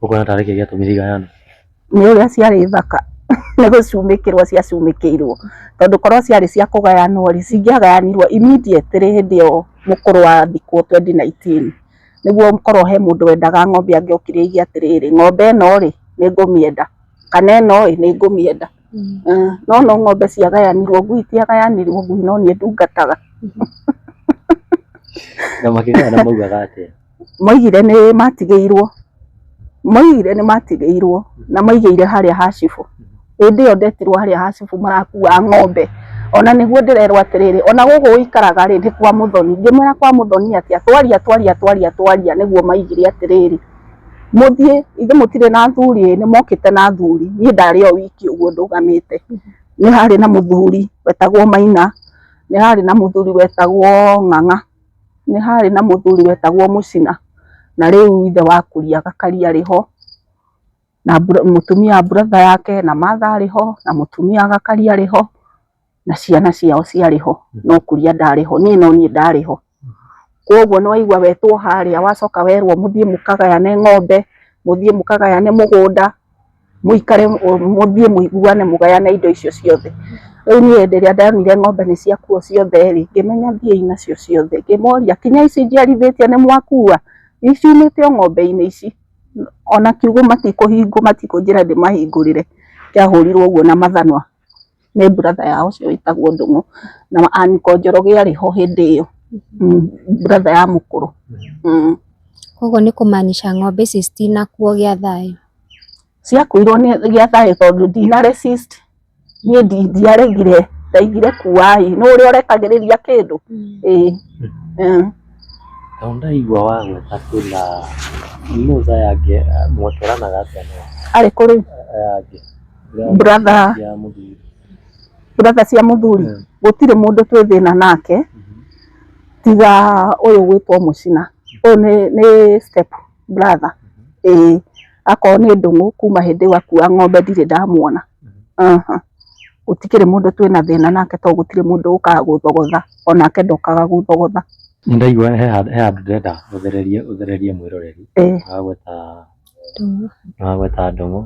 Ũkuona tarĩ kĩ gĩatũmire igayanwo? Nĩ ũrĩa ciarĩ thaka, nĩ gũcumĩkĩrwo ciacumĩkĩirwo, tondũ korwo ciarĩ cia kũgayanwo rĩ, cingĩagayanirwo immediately hĩndĩ ĩyo mũkũrũ athikwo 2019, nĩguo korwo he mũndũ wendaga ng'ombe angĩokire oige atĩrĩrĩ, ng'ombe ĩno rĩ, nĩ ngũmĩenda, kana ĩno ĩ, nĩ ngũmĩenda. No no ng'ombe ciagayanirwo, ngui itiagayanirwo, ngui no niĩ ndungataga. Na makĩgayana maugaga atĩa? Moigire nĩ matigĩirwo, moigire nĩ matigĩirwo na maigĩire harĩa ha cibũ. Hĩndĩ ĩyo ndetirwo harĩa ha cibũ marakuaga ng'ombe, ona nĩguo ndĩrerwo atĩrĩrĩ, ona gũkũ gũikaraga rĩ, nĩ kwa mũthoni. Ngĩmwĩra kwa mũthoni atĩa? Twaria twaria twaria twaria nĩguo maigire atĩrĩrĩ, mũthiĩ, ithuĩ mũtirĩ na athuri ĩ, nĩ mokĩte na athuri, niĩ ndarĩ o wiki ũguo ndũgamĩte. Nĩ harĩ na mũthuri wetagwo Maina, nĩ harĩ na mũthuri wetagwo Ng'ang'a, nĩ harĩ na mũthuri wetagwo Mũcina, na rĩu ithe wa Kuria Gakaria arĩ ho, na mũtumia wa brother yake, na Martha arĩ ho, na mũtumia wa Gakaria arĩ ho, na ciana ciao ciarĩ ho, no Kuria ndarĩ ho, niĩ no niĩ ndarĩ ho. Koguo nĩ waigua wetwo harĩa, wacoka werwo mũthiĩ mũkagayane ng'ombe, mũthiĩ mũkagayane mũgũnda, mũikare mũthiĩ mũiguane mũgayane indo icio ciothe. Rĩu niĩ hĩndĩ ĩrĩa ndonire ng'ombe nĩ ciakua ciothe rĩ, ngĩmenya thiĩi nacio ciothe. Ngĩmoria kinya ici njiarithĩtie nĩ mwakua? Ciumĩte o ng'ombe-inĩ ici. Ona kiugũ matikũhingwo, matikũnjĩra ndĩmahingũrĩre. Kĩahũrirwo ũguo na mathanwa nĩ brother yao ũcio wĩtagwo Ndũng'ũ, na Aniko Njoroge arĩ ho hĩndĩ ĩyo, brother ya mũkũrũ. Koguo nĩ kũmaanisha ng'ombe ici citinakuo gĩa thayũ? Ciakuirwo nĩ gĩa thayũ tondũ ndina resist, niĩ ndiaregire, ndaigire kuai, nĩ ũrĩa ũrekagĩrĩria kĩndũ. Ĩĩ. Tondũ ndaigua wagweta kwĩna nũ aya angĩ mwatwaranaga atĩa nao? Arĩkũ rĩu? Aya angĩ. Brother. Cia mũthuri. Brother cia mũthuri, gũtirĩ mũndũ twĩ thĩna nake, tiga ũyũ gwĩtwo Mũcina. Ũyũ nĩ step brother. Ĩĩ, akorwo nĩ Ndũng'ũ kuma hĩndĩ ĩyo akua ng'ombe ndirĩ ndamuona. Gũtikĩrĩ mũndũ twĩna thĩna nake tondũ gũtirĩ mũndũ ũkaga gũthogotha, onake ndokaga gũthogotha. Nĩ ndaigua he handũ ndĩrenda ũthererie mwĩroreri. Wagweta Ndũng'ũ,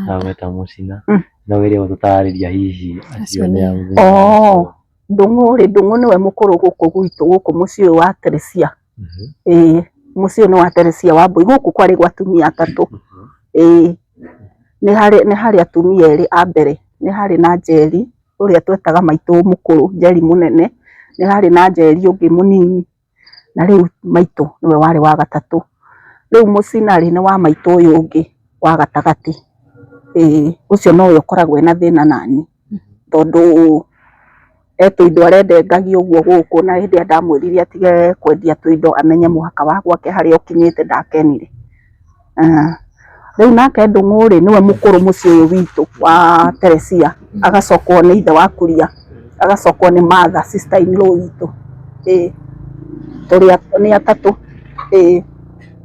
wagweta Mũcina, no wĩre gũtũtarĩria hihi acio nĩ a mũthemba ũrĩkũ. Ndũng'ũ rĩ, Ndũng'ũ nĩwe mũkũrũ gũkũ gwitũ, gũkũ mũciĩ ũyũ wa Teresia. Ĩĩ, mũciĩ ũyũ nĩ wa Teresia Wambui, gũkũ kwarĩ gwa atumia atatũ. Ĩĩ, nĩ harĩ atumia erĩ a mbere, nĩ harĩ na Njeri, ũrĩa twetaga maitũ mũkũrũ, Njeri mũnene, nĩ harĩ na Njeri ũngĩ mũnini, na rĩu maitũ nĩwe warĩ wa gatatũ. Rĩu Mũcina rĩ, nĩ wa maitũ ũyũ ũngĩ wa gatagatĩ. Ĩĩ, ũcio nowe ũkoragwo ena thĩna naniĩ, tondũ he tũindo arendengagia ũguo gũkũ, na hĩndĩ ĩrĩa ndamwĩrire atige kwendia tũindo amenye mũhaka wa gwake harĩa ũkinyĩte ndakenire. Rĩu nake Ndũng'ũ rĩ, nĩwe mũkũrũ mũciĩ ũyũ witũ wa Teresia, agacokwo nĩ ithe wa Kuria, agacokwo nĩ Martha sister in law witũ. Ĩĩ, tũrĩ nĩ atatũ. Ĩĩ.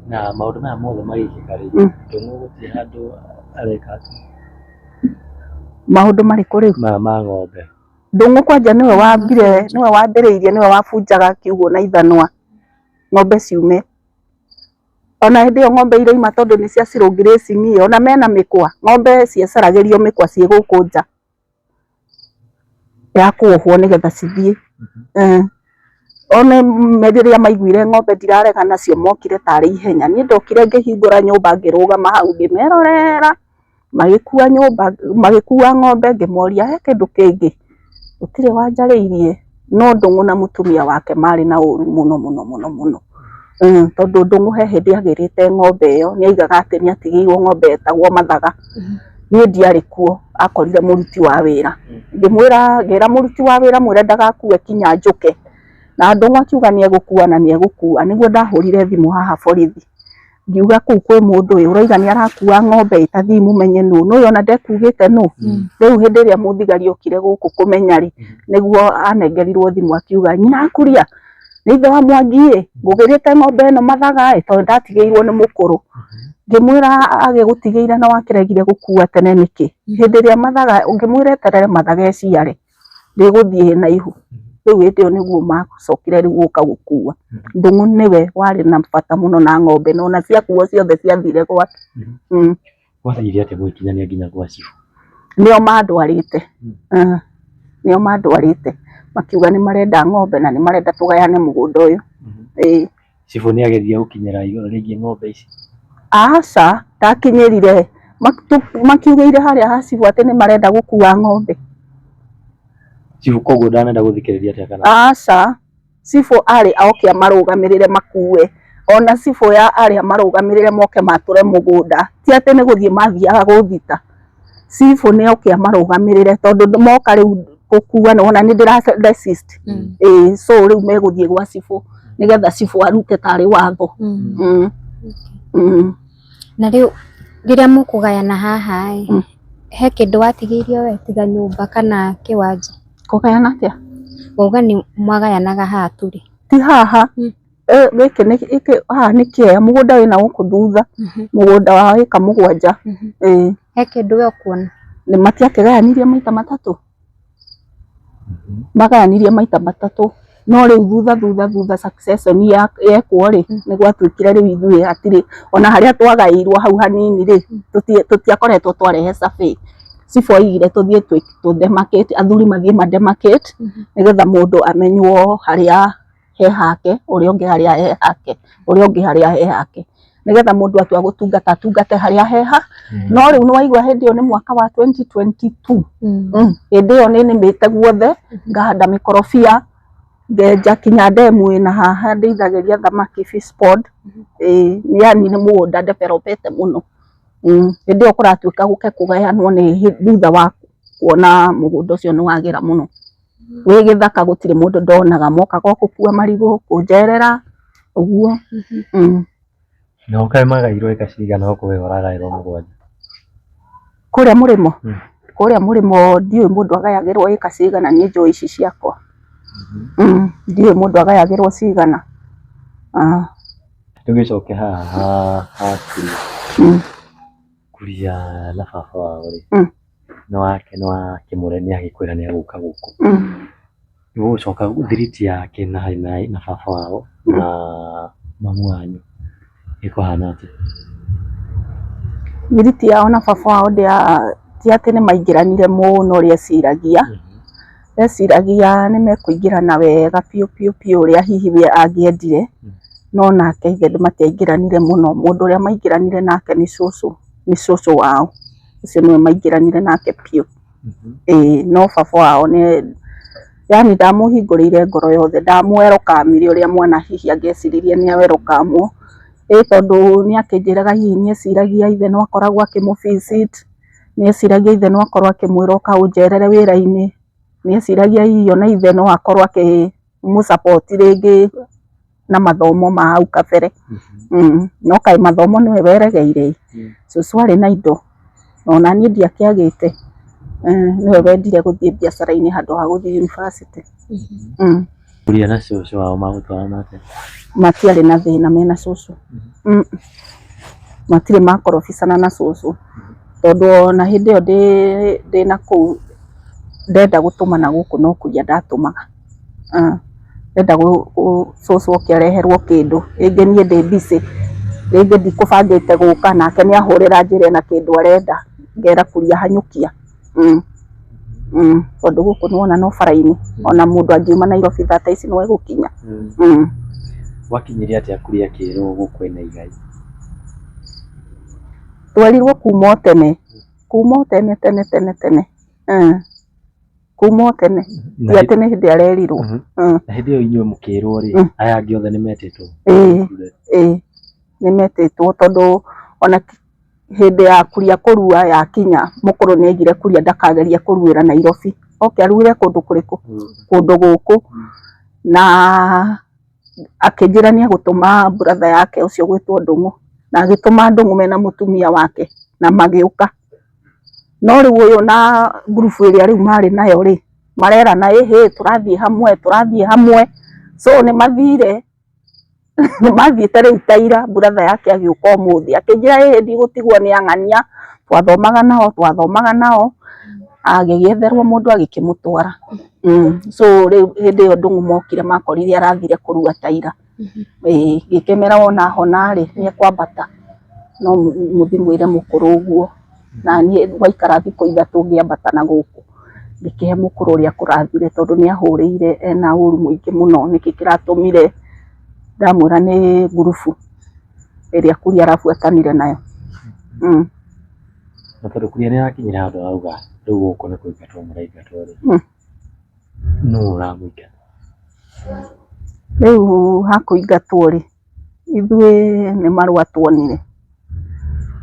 Na maũndũ maya mothe magĩkĩka rĩ, Ndũng'ũ gũtirĩ handũ areka atĩa? Maũndũ marĩkũ rĩu? Maya ma ng'ombe. Ndũng'ũ kwanja nĩwe wambire, nĩwe wambĩrĩirie, nĩwe wabunjaga kiugũ na ithanwa. Ng'ombe ciume ona hĩndĩ ĩyo ng'ombe iraima tondũ nĩ cia slow grazing ĩ, ona mena mĩkwa, ng'ombe ciacaragĩrio mĩkwa ciĩ gũkũ nja ya kuohwo nĩgetha cithiĩ. One rĩrĩa maiguire ng'ombe ndirarega nacio mokire tarĩ ihenya. Niĩ ndokire ngĩhingũra nyũmba ngĩrũgama hau ngĩmerorera, magĩkua nyũmba, magĩkua ng'ombe ngĩmoria he kĩndũ kĩngĩ, gũtirĩ wanjarĩirie, no Ndũng'ũ na mũtumia wake marĩ na ũru mũno mũno mũno mũno. Tondũ Ndũng'ũ he hĩndĩ agĩrĩte ng'ombe ĩyo, nĩ aigaga atĩ nĩ atigĩirwo ng'ombe yetagwo Mathaga. Niĩ ndiarĩ kuo, akorire mũruti wa wĩra. Ngĩmwĩra, ngĩra mũruti wa wĩra mwĩre ndagakue kinya njũke. Na Ndũng'ũ akiuga nĩ egũkua na nĩ egũkua. Nĩguo ndahũrire thimũ haha borithi. Ngiuga kũu kwĩ mũndũ ĩ, ũroiga nĩ arakua ng'ombe ĩ, ta thiĩ mũmenye nũ. Nũ ona ndekugĩte nũ. Rĩu hĩndĩ ĩrĩa mũthigari okire gũkũ kũmenya rĩ, nĩguo anengerirwo thimũ akiuga nyina akuria nĩ ithe wa Mwangi ĩ, ngũgĩrĩte ng'ombe ĩno Mathaga ĩ, tondũ ndatigĩirwo nĩ mũkũrũ. Ngĩmwĩra agĩgũtigĩire na wakĩregire gũkua tene nĩkĩ? Hĩndĩ ĩrĩa Mathaga, ũngĩmwĩra eterere Mathaga ĩciare, ndĩgũthiĩ na ihu. Rĩu hĩndĩ ĩyo nĩguo macokire rĩu gũka gũkua. Ndũng'ũ nĩwe warĩ na bata mũno na ng'ombe, na ona ciakuo ciothe ciathire gwake. Gwathire atĩa mũgĩkinyania nginya gwa cibũ? Nĩo mandwarĩte. Nĩo mandwarĩte makiuga nĩ marenda ng'ombe na nĩ marenda tũgayane mũgũnda ũyũ. Ĩĩ. Cibũ nĩ ageririe gũkinyĩra igũrũ rĩgiĩ ng'ombe ici? Aca, ndakinyĩrire. Makiugĩire harĩa ha cibũ atĩ nĩ marenda gũkua ng'ombe. Cibũ koguo ndanenda gũthikĩrĩria atĩa kana? Aca, cibũ arĩ oke amarũgamĩrĩre makue. Ona cibũ ya arĩ amarũgamĩrĩre moke matũre mũgũnda. Ti atĩ nĩ gũthiĩ mathiaga gũthita. Cibũ nĩ oke amarũgamĩrĩre tondũ moka rĩu gũkua nĩ wona nĩ ndĩra resist. Ĩĩ, so rĩu megũthiĩ gwa cibũ nĩgetha cibũ arute tarĩ watho. Na rĩu rĩrĩa mũkũgayana haha ĩ, he kĩndũ watigĩirio we tiga nyũmba kana kĩwanja? Kũgayana atĩa? Wauga nĩ mwagayanaga haha tũrĩ. Ti haha. Gĩkĩ nĩ gĩkĩ haha nĩ kĩea, mũgũnda wĩna gũkũ thutha, mũgũnda wa ĩka 7. Ĩĩ. He kĩndũ we ũkuona? Nĩ matiakĩgayanirie maita matatũ? Magayanirie maita matatũ. No rĩu thutha thutha thutha succession yekwo rĩ, nĩ gwatuĩkire rĩu ithuĩ hatirĩ ona harĩa twagaĩirwo hau hanini rĩ, tũtiakoretwo twarehe survey. Cibũ oigire tũthiĩ tũ demarcate, athuri mathiĩ ma demarcate nĩgetha mũndũ amenywo harĩa he hake, ũrĩa ũngĩ harĩa he hake, ũrĩa ũngĩ harĩa he hake, nĩgetha mũndũ atua gũtungata atungate harĩa heha. No rĩu nĩ waigua hĩndĩ ĩyo nĩ mwaka wa 2022. Hĩndĩ ĩyo nĩ nĩmĩte guothe, ngahanda mĩkorobia, ngenja kinya ndemu ĩna haha ndĩithagĩria thamaki fish pond. Ĩĩ, yani nĩ mũgũnda ndevelopete mũno. Hĩndĩ ĩyo kũratuĩka gũke kũgayanwo nĩ thutha wa kuona mũgũnda ũcio nĩ wagĩra mũno. Wĩ gĩthaka gũtirĩ mũndũ ndonaga, mokaga o gũkua marigũ, kũnjerera, ũguo. Na ũkaĩ magairwo ĩka cigana gũkũ we ũragaĩrwo 7? Kũrĩa mũrĩmo? Kũrĩa mũrĩmo ndiũĩ mũndũ agayagĩrwo ĩka cigana, niĩ njũĩ ici ciakwa. Ndiũĩ mũndũ agayagĩrwo cigana. Tũgĩcoke haha ha Kuria. Kuria na baba wao rĩ, nĩ wake nĩ wa kĩmũre nĩ agĩkwĩra nĩ egũka gũkũ. Gũgũcoka thiriti yake na na baba wao na mamu wanyu ĩkũhana atĩa? Thiriti yao na baba wao ti atĩ nĩ maingĩranire mũno ũrĩa eciragia. Eciragia nĩ mekũingĩrana wega biũ biũ biũ ũrĩa hihi we angĩendire, no nake ithe matiaingĩranire mũno. Mũndũ ũrĩa maingĩranire nake nĩ cũcũ, nĩ cũcũ wao. Ũcio nĩwe maingĩranire nake biũ. Ĩĩ, no baba wao nĩ yani ndamũhingũrĩire ngoro yothe, ndamũwerokamire ũrĩa mwana hihi angĩeciririe nĩ awerokamwo. Ĩĩ, tondũ nĩ akĩnjĩraga hihi nĩ eciragia ithe no akoragwo akĩmũ visit, nĩ eciragia ithe no akorwo akĩmwĩra ũka ũnjerere wĩra-inĩ, nĩ eciragia hihi ona ithe no akorwo akĩmũ support rĩngĩ na mathomo ma hau kabere. No kaĩ mathomo nĩwe weregeire ĩ, cũcũ arĩ na indo ona niĩ ndiakĩagĩte. Nĩwe wendire gũthiĩ biacara-inĩ handũ ha gũthiĩ university. Kuria na cũcũ wao magũtwarana atĩa? Matiarĩ na thĩna mena cũcũ. Matirĩ makorobicana na cũcũ, tondũ ona hĩndĩ ĩyo ndĩ na kũu ndenda gũtũmana gũkũ no Kuria ndatũmaga. Ndenda cũcũ oke areherwo kĩndũ, rĩngĩ niĩ ndĩ busy, rĩngĩ ndikũbangĩte gũka, nake nĩ ahũrĩra njĩra ena kĩndũ arenda, ngera Kuria hanyũkia. Tondũ gũkũ nĩwona no bara-inĩ, ona mũndũ angiuma Nairobi thaa ta ici no egũkinya. Gwakinyire atĩa Kuria akĩrwo gũkũ ena igai? Twerirwo kuma o tene, kuma o tene tene tene tene, kuma o tene, ti atĩ nĩ hĩndĩ arerirwo. Na hĩndĩ ĩyo inyuĩ mũkĩrwo rĩ, aya angĩ othe nĩ metĩtwo? Ĩĩ, ĩĩ, nĩ metĩtwo tondũ ona hĩndĩ ya Kuria kũrua yakinya, mũkũrũ nĩ aigire Kuria ndakagerie kũruĩra Nairobi, oke aruĩre kũndũ kũrĩkũ? Kũndũ gũkũ. Na akĩnjĩra nĩ egũtũma brother yake ũcio ũgwĩtwo Ndũng'ũ, na agĩtũma Ndũng'ũ mena mũtumia wake na magĩũka. No rĩu ũyũ na ngurubu ĩrĩa rĩu marĩ nayo rĩ, marerana ĩhĩ tũrathiĩ hamwe, tũrathiĩ hamwe, so nĩ mathire, nĩ mathiĩte rĩu ta ira, brother yake agĩũka ũmũthĩ akĩnjĩra ĩhĩ ndigũtigwo nĩ ang'ania, twathomaga nao, twathomaga nao, agĩgĩetherwo mũndũ agĩkĩmũtwara. So rĩu hĩndĩ ĩyo Ndũng'ũ mokire makorire arathire kũrua ta ira. Ĩĩ, ngĩkĩmera wona hona rĩ, nĩ ekwambata, no mũthiĩ mwĩre mũkũrũ ũguo, na niĩ gwaikara thikũ ithatũ ngĩambata na gũkũ, ngĩkĩhe mũkũrũ ũrĩa kũrathire tondũ nĩ ahũrĩire ena ũru mũingĩ mũno, nĩkĩ kĩratũmire ndamwĩra nĩ ngurubu ĩrĩa Kuria arabuatanire nayo. Na tondũ Kuria nĩ arakinyire handũ arauga rĩu gũkũ nĩ kũingatwo mũraingatwo rĩ, nũ ũramũingata? Rĩu hakũingatwo rĩ, ithuĩ nĩ marũa tuonire,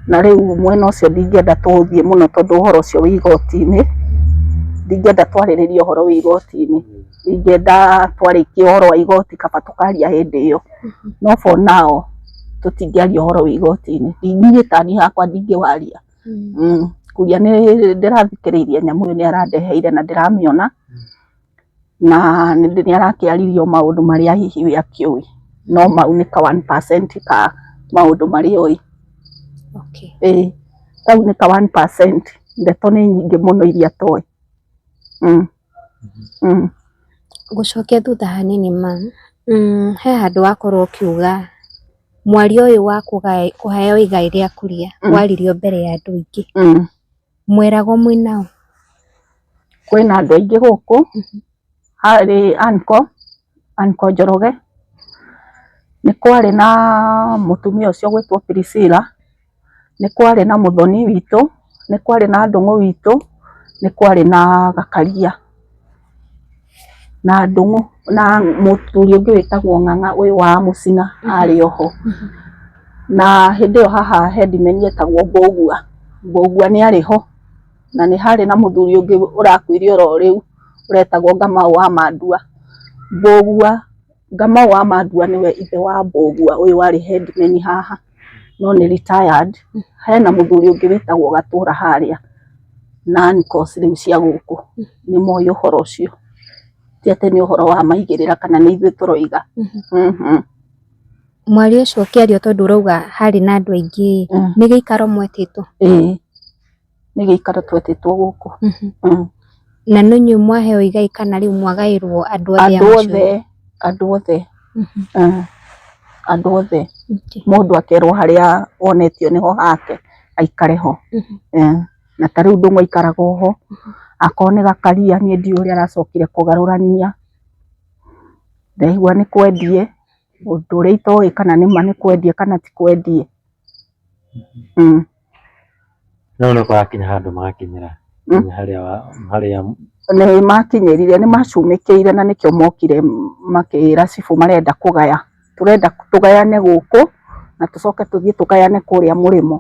na rĩu mwena ũcio ndingĩenda tũthiĩ mũno tondũ ũhoro ũcio wĩ igoti-inĩ, ndingĩenda twarĩrĩrie ũhoro wĩ igoti-inĩ, ndingĩenda twarĩkia ũhoro wa igoti kaba tũkaria hĩndĩ ĩyo, no for now tũtingĩaria ũhoro wĩ igoti-inĩ, niĩ ta niĩ hakwa ndingĩwaria. Kuria nĩ ndĩrathikĩrĩirie nyamũ ĩyo nĩ arandeheire na ndĩramĩona, na nĩ arakĩaririe o maũndũ marĩa hihi we akĩũĩ, no mau nĩ ka 1% ka maũndũ marĩa oĩ. Ĩĩ, kau nĩ ka 1%, ndeto nĩ nyingĩ mũno iria atoĩ. Gũcokia thutha hanini ma, he handũ wakorwo ũkiuga mwario ũyũ wa kũheo igai rĩa Kuria waririo mbere ya andũ aingĩ. Mweragwo mwĩnao? Kwĩna andũ aingĩ gũkũ, harĩ uncle, uncle Njoroge, nĩ kwarĩ na mũtumia ũcio ũgwĩtwo Priscilla, nĩ kwarĩ na mũthoni witũ, nĩ kwarĩ na Ndũng'ũ witũ, nĩ kwarĩ na Gakaria, na Ndũng'ũ na mũthuri ũngĩ wĩtagwo Ng'ang'a ũyũ wa Mũcina arĩ oho. Na hĩndĩ ĩyo haha headman etagwo Mbũgua, Mbũgua nĩ arĩ ho, na nĩ harĩ na mũthuri ũngĩ ũrakuire oro rĩu ũretagwo Ngamau wa Mandua. Mbũgua, Ngamau wa Mandua nĩwe ithe wa Mbũgua ũyũ warĩ headman haha, no nĩ retired. Hena mũthuri ũngĩ wĩtagwo Gatũra harĩa, na uncles rĩu cia gũkũ nĩ moĩ ũhoro ũcio, ti atĩ nĩ ũhoro wa maigĩrĩra kana nĩ ithuĩ tũroiga. Mwario ũcio ũkĩario tondũ ũrauga harĩ na andũ aingĩ, nĩ gĩikaro mwetĩtwo? Ĩĩ, nĩ gĩikaro twetĩtwo gũkũ. Na nĩ inyuĩ mwaheo igai kana rĩu mwagaĩrwo andũ othe a Andũ mũciĩ? othe, andũ othe, andũ othe, mũndũ akerwo harĩa onetio nĩho hake aikare ho. Na ta rĩu Ndũng'ũ aikaraga oho, akorwo nĩ Gakaria niĩ ndiũĩ ũrĩa aracokire kũgarũrania, ndaigua nĩ kwendie, ũndũ ũrĩa itoĩ kana nĩ ma nĩ kwendie kana ti kwendie. No nĩ kũrakinya handũ magakinyĩra nginya harĩa harĩa Nĩ makinyĩrire, nĩ macumĩkĩire na nĩkĩo mokire makĩra cibũ marenda kũgaya, tũrenda tũgayane gũkũ na tũcoke tũthiĩ tũgayane kũrĩa mũrĩmo.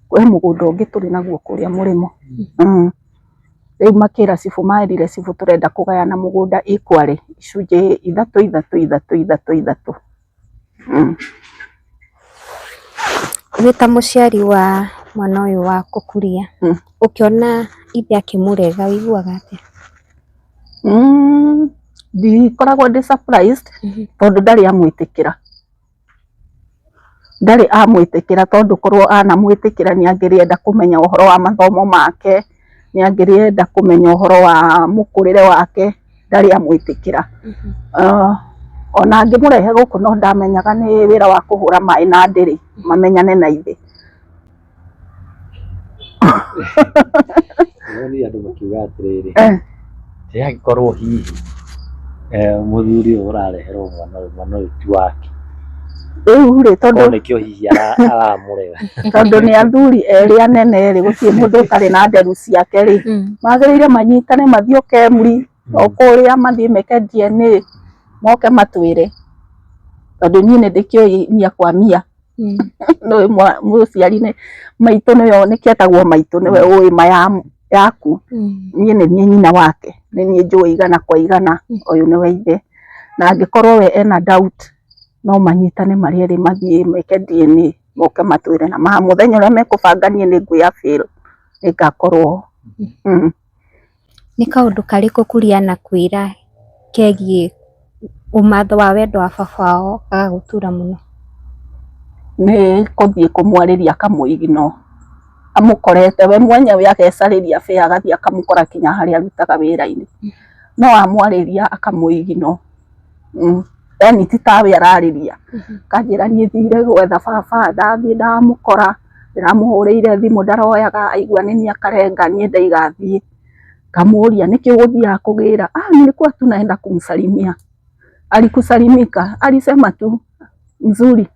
Kwĩ mũgũnda ũngĩ tũrĩ naguo kũrĩa mũrĩmo. Rĩu makĩra cibũ, merire cibũ tũrenda kũgayana mũgũnda equally icunjĩ ithatũ ithatũ ithatũ ithatũ ithatũ. Wĩ ta mũciari wa mwana ũyũ wa Kuria, ũkĩona ithe akĩmũrega ũiguaga atĩa? Ndikoragwo ndĩ surprised tondũ ndarĩ amwĩtĩkĩra, ndarĩ amwĩtĩkĩra tondũ korwo anamwĩtĩkĩra nĩ angĩrĩenda kũmenya ũhoro wa mathomo make, nĩ angĩrĩenda kũmenya ũhoro wa mũkũrĩre wake, Ndarĩ amwĩtĩkĩra. Ona angĩmũrehe gũkũ no ndamenyaga nĩ wĩra wa kũhũra maĩ na ndĩrĩ mamenyane na ithe. Ndĩronire andũ makiuga atĩrĩrĩ, ĩ angĩkorwo hihi mũthuri ũyũ ũrareherwo mwana ũyũ, mwana ũyũ ti wake. Rĩu rĩ, tondũ Korwo nĩkĩo hihi aramũrera. Tondũ nĩ athuri erĩ anene rĩ, gũtirĩ mũndũ ũtarĩ na nderu ciake rĩ, magĩrĩire manyitane mathiĩ o Kemri o kũrĩa mathiĩ meke DNA moke matwĩre, tondũ niĩ nĩ ndĩkĩũĩ mia kwa mia. Nĩũĩ mũciari nĩ maitũ nĩwe nĩkĩo etagwo maitũ nĩwe ũĩ ma yaku. Niĩ nĩ niĩ nyina wake, nĩ niĩ njũĩ igana kwa igana ũyũ nĩwe ithe. Na angĩkorwo we ena doubt no manyitane marĩ erĩ mathiĩ meke DNA moke matwĩre na mũthenya ũrĩa mekũbanga niĩ nĩ ngwĩ avail nĩ ngakorwo ho. Nĩ kaũndũ karĩkũ Kuria anakwĩra kegiĩ ũmatho wa wendo wa baba wao gagagũtura mũno? Nĩ kũthiĩ kũmwarĩria akamũ ignore, amũkorete we mwenyewe agecarĩria fare agathiĩ akamũkora kinya harĩa arutaga wĩra-inĩ, no amwarĩria akamũ ignore. Yani ti tawe ararĩria, akanjĩra niĩ thire gwetha baba, ndathiĩ ndamũkora, ndĩramũhũrĩire thimũ ndaroyaga, aigua nĩ niĩ akarenga, niĩ ndaiga thiĩ. Ngamũria nĩkĩ ũgũthiaga kũgĩra? Ah, nilikuwa tu naenda kumsalimia. Alikusalimika? Alisema tu nzuri.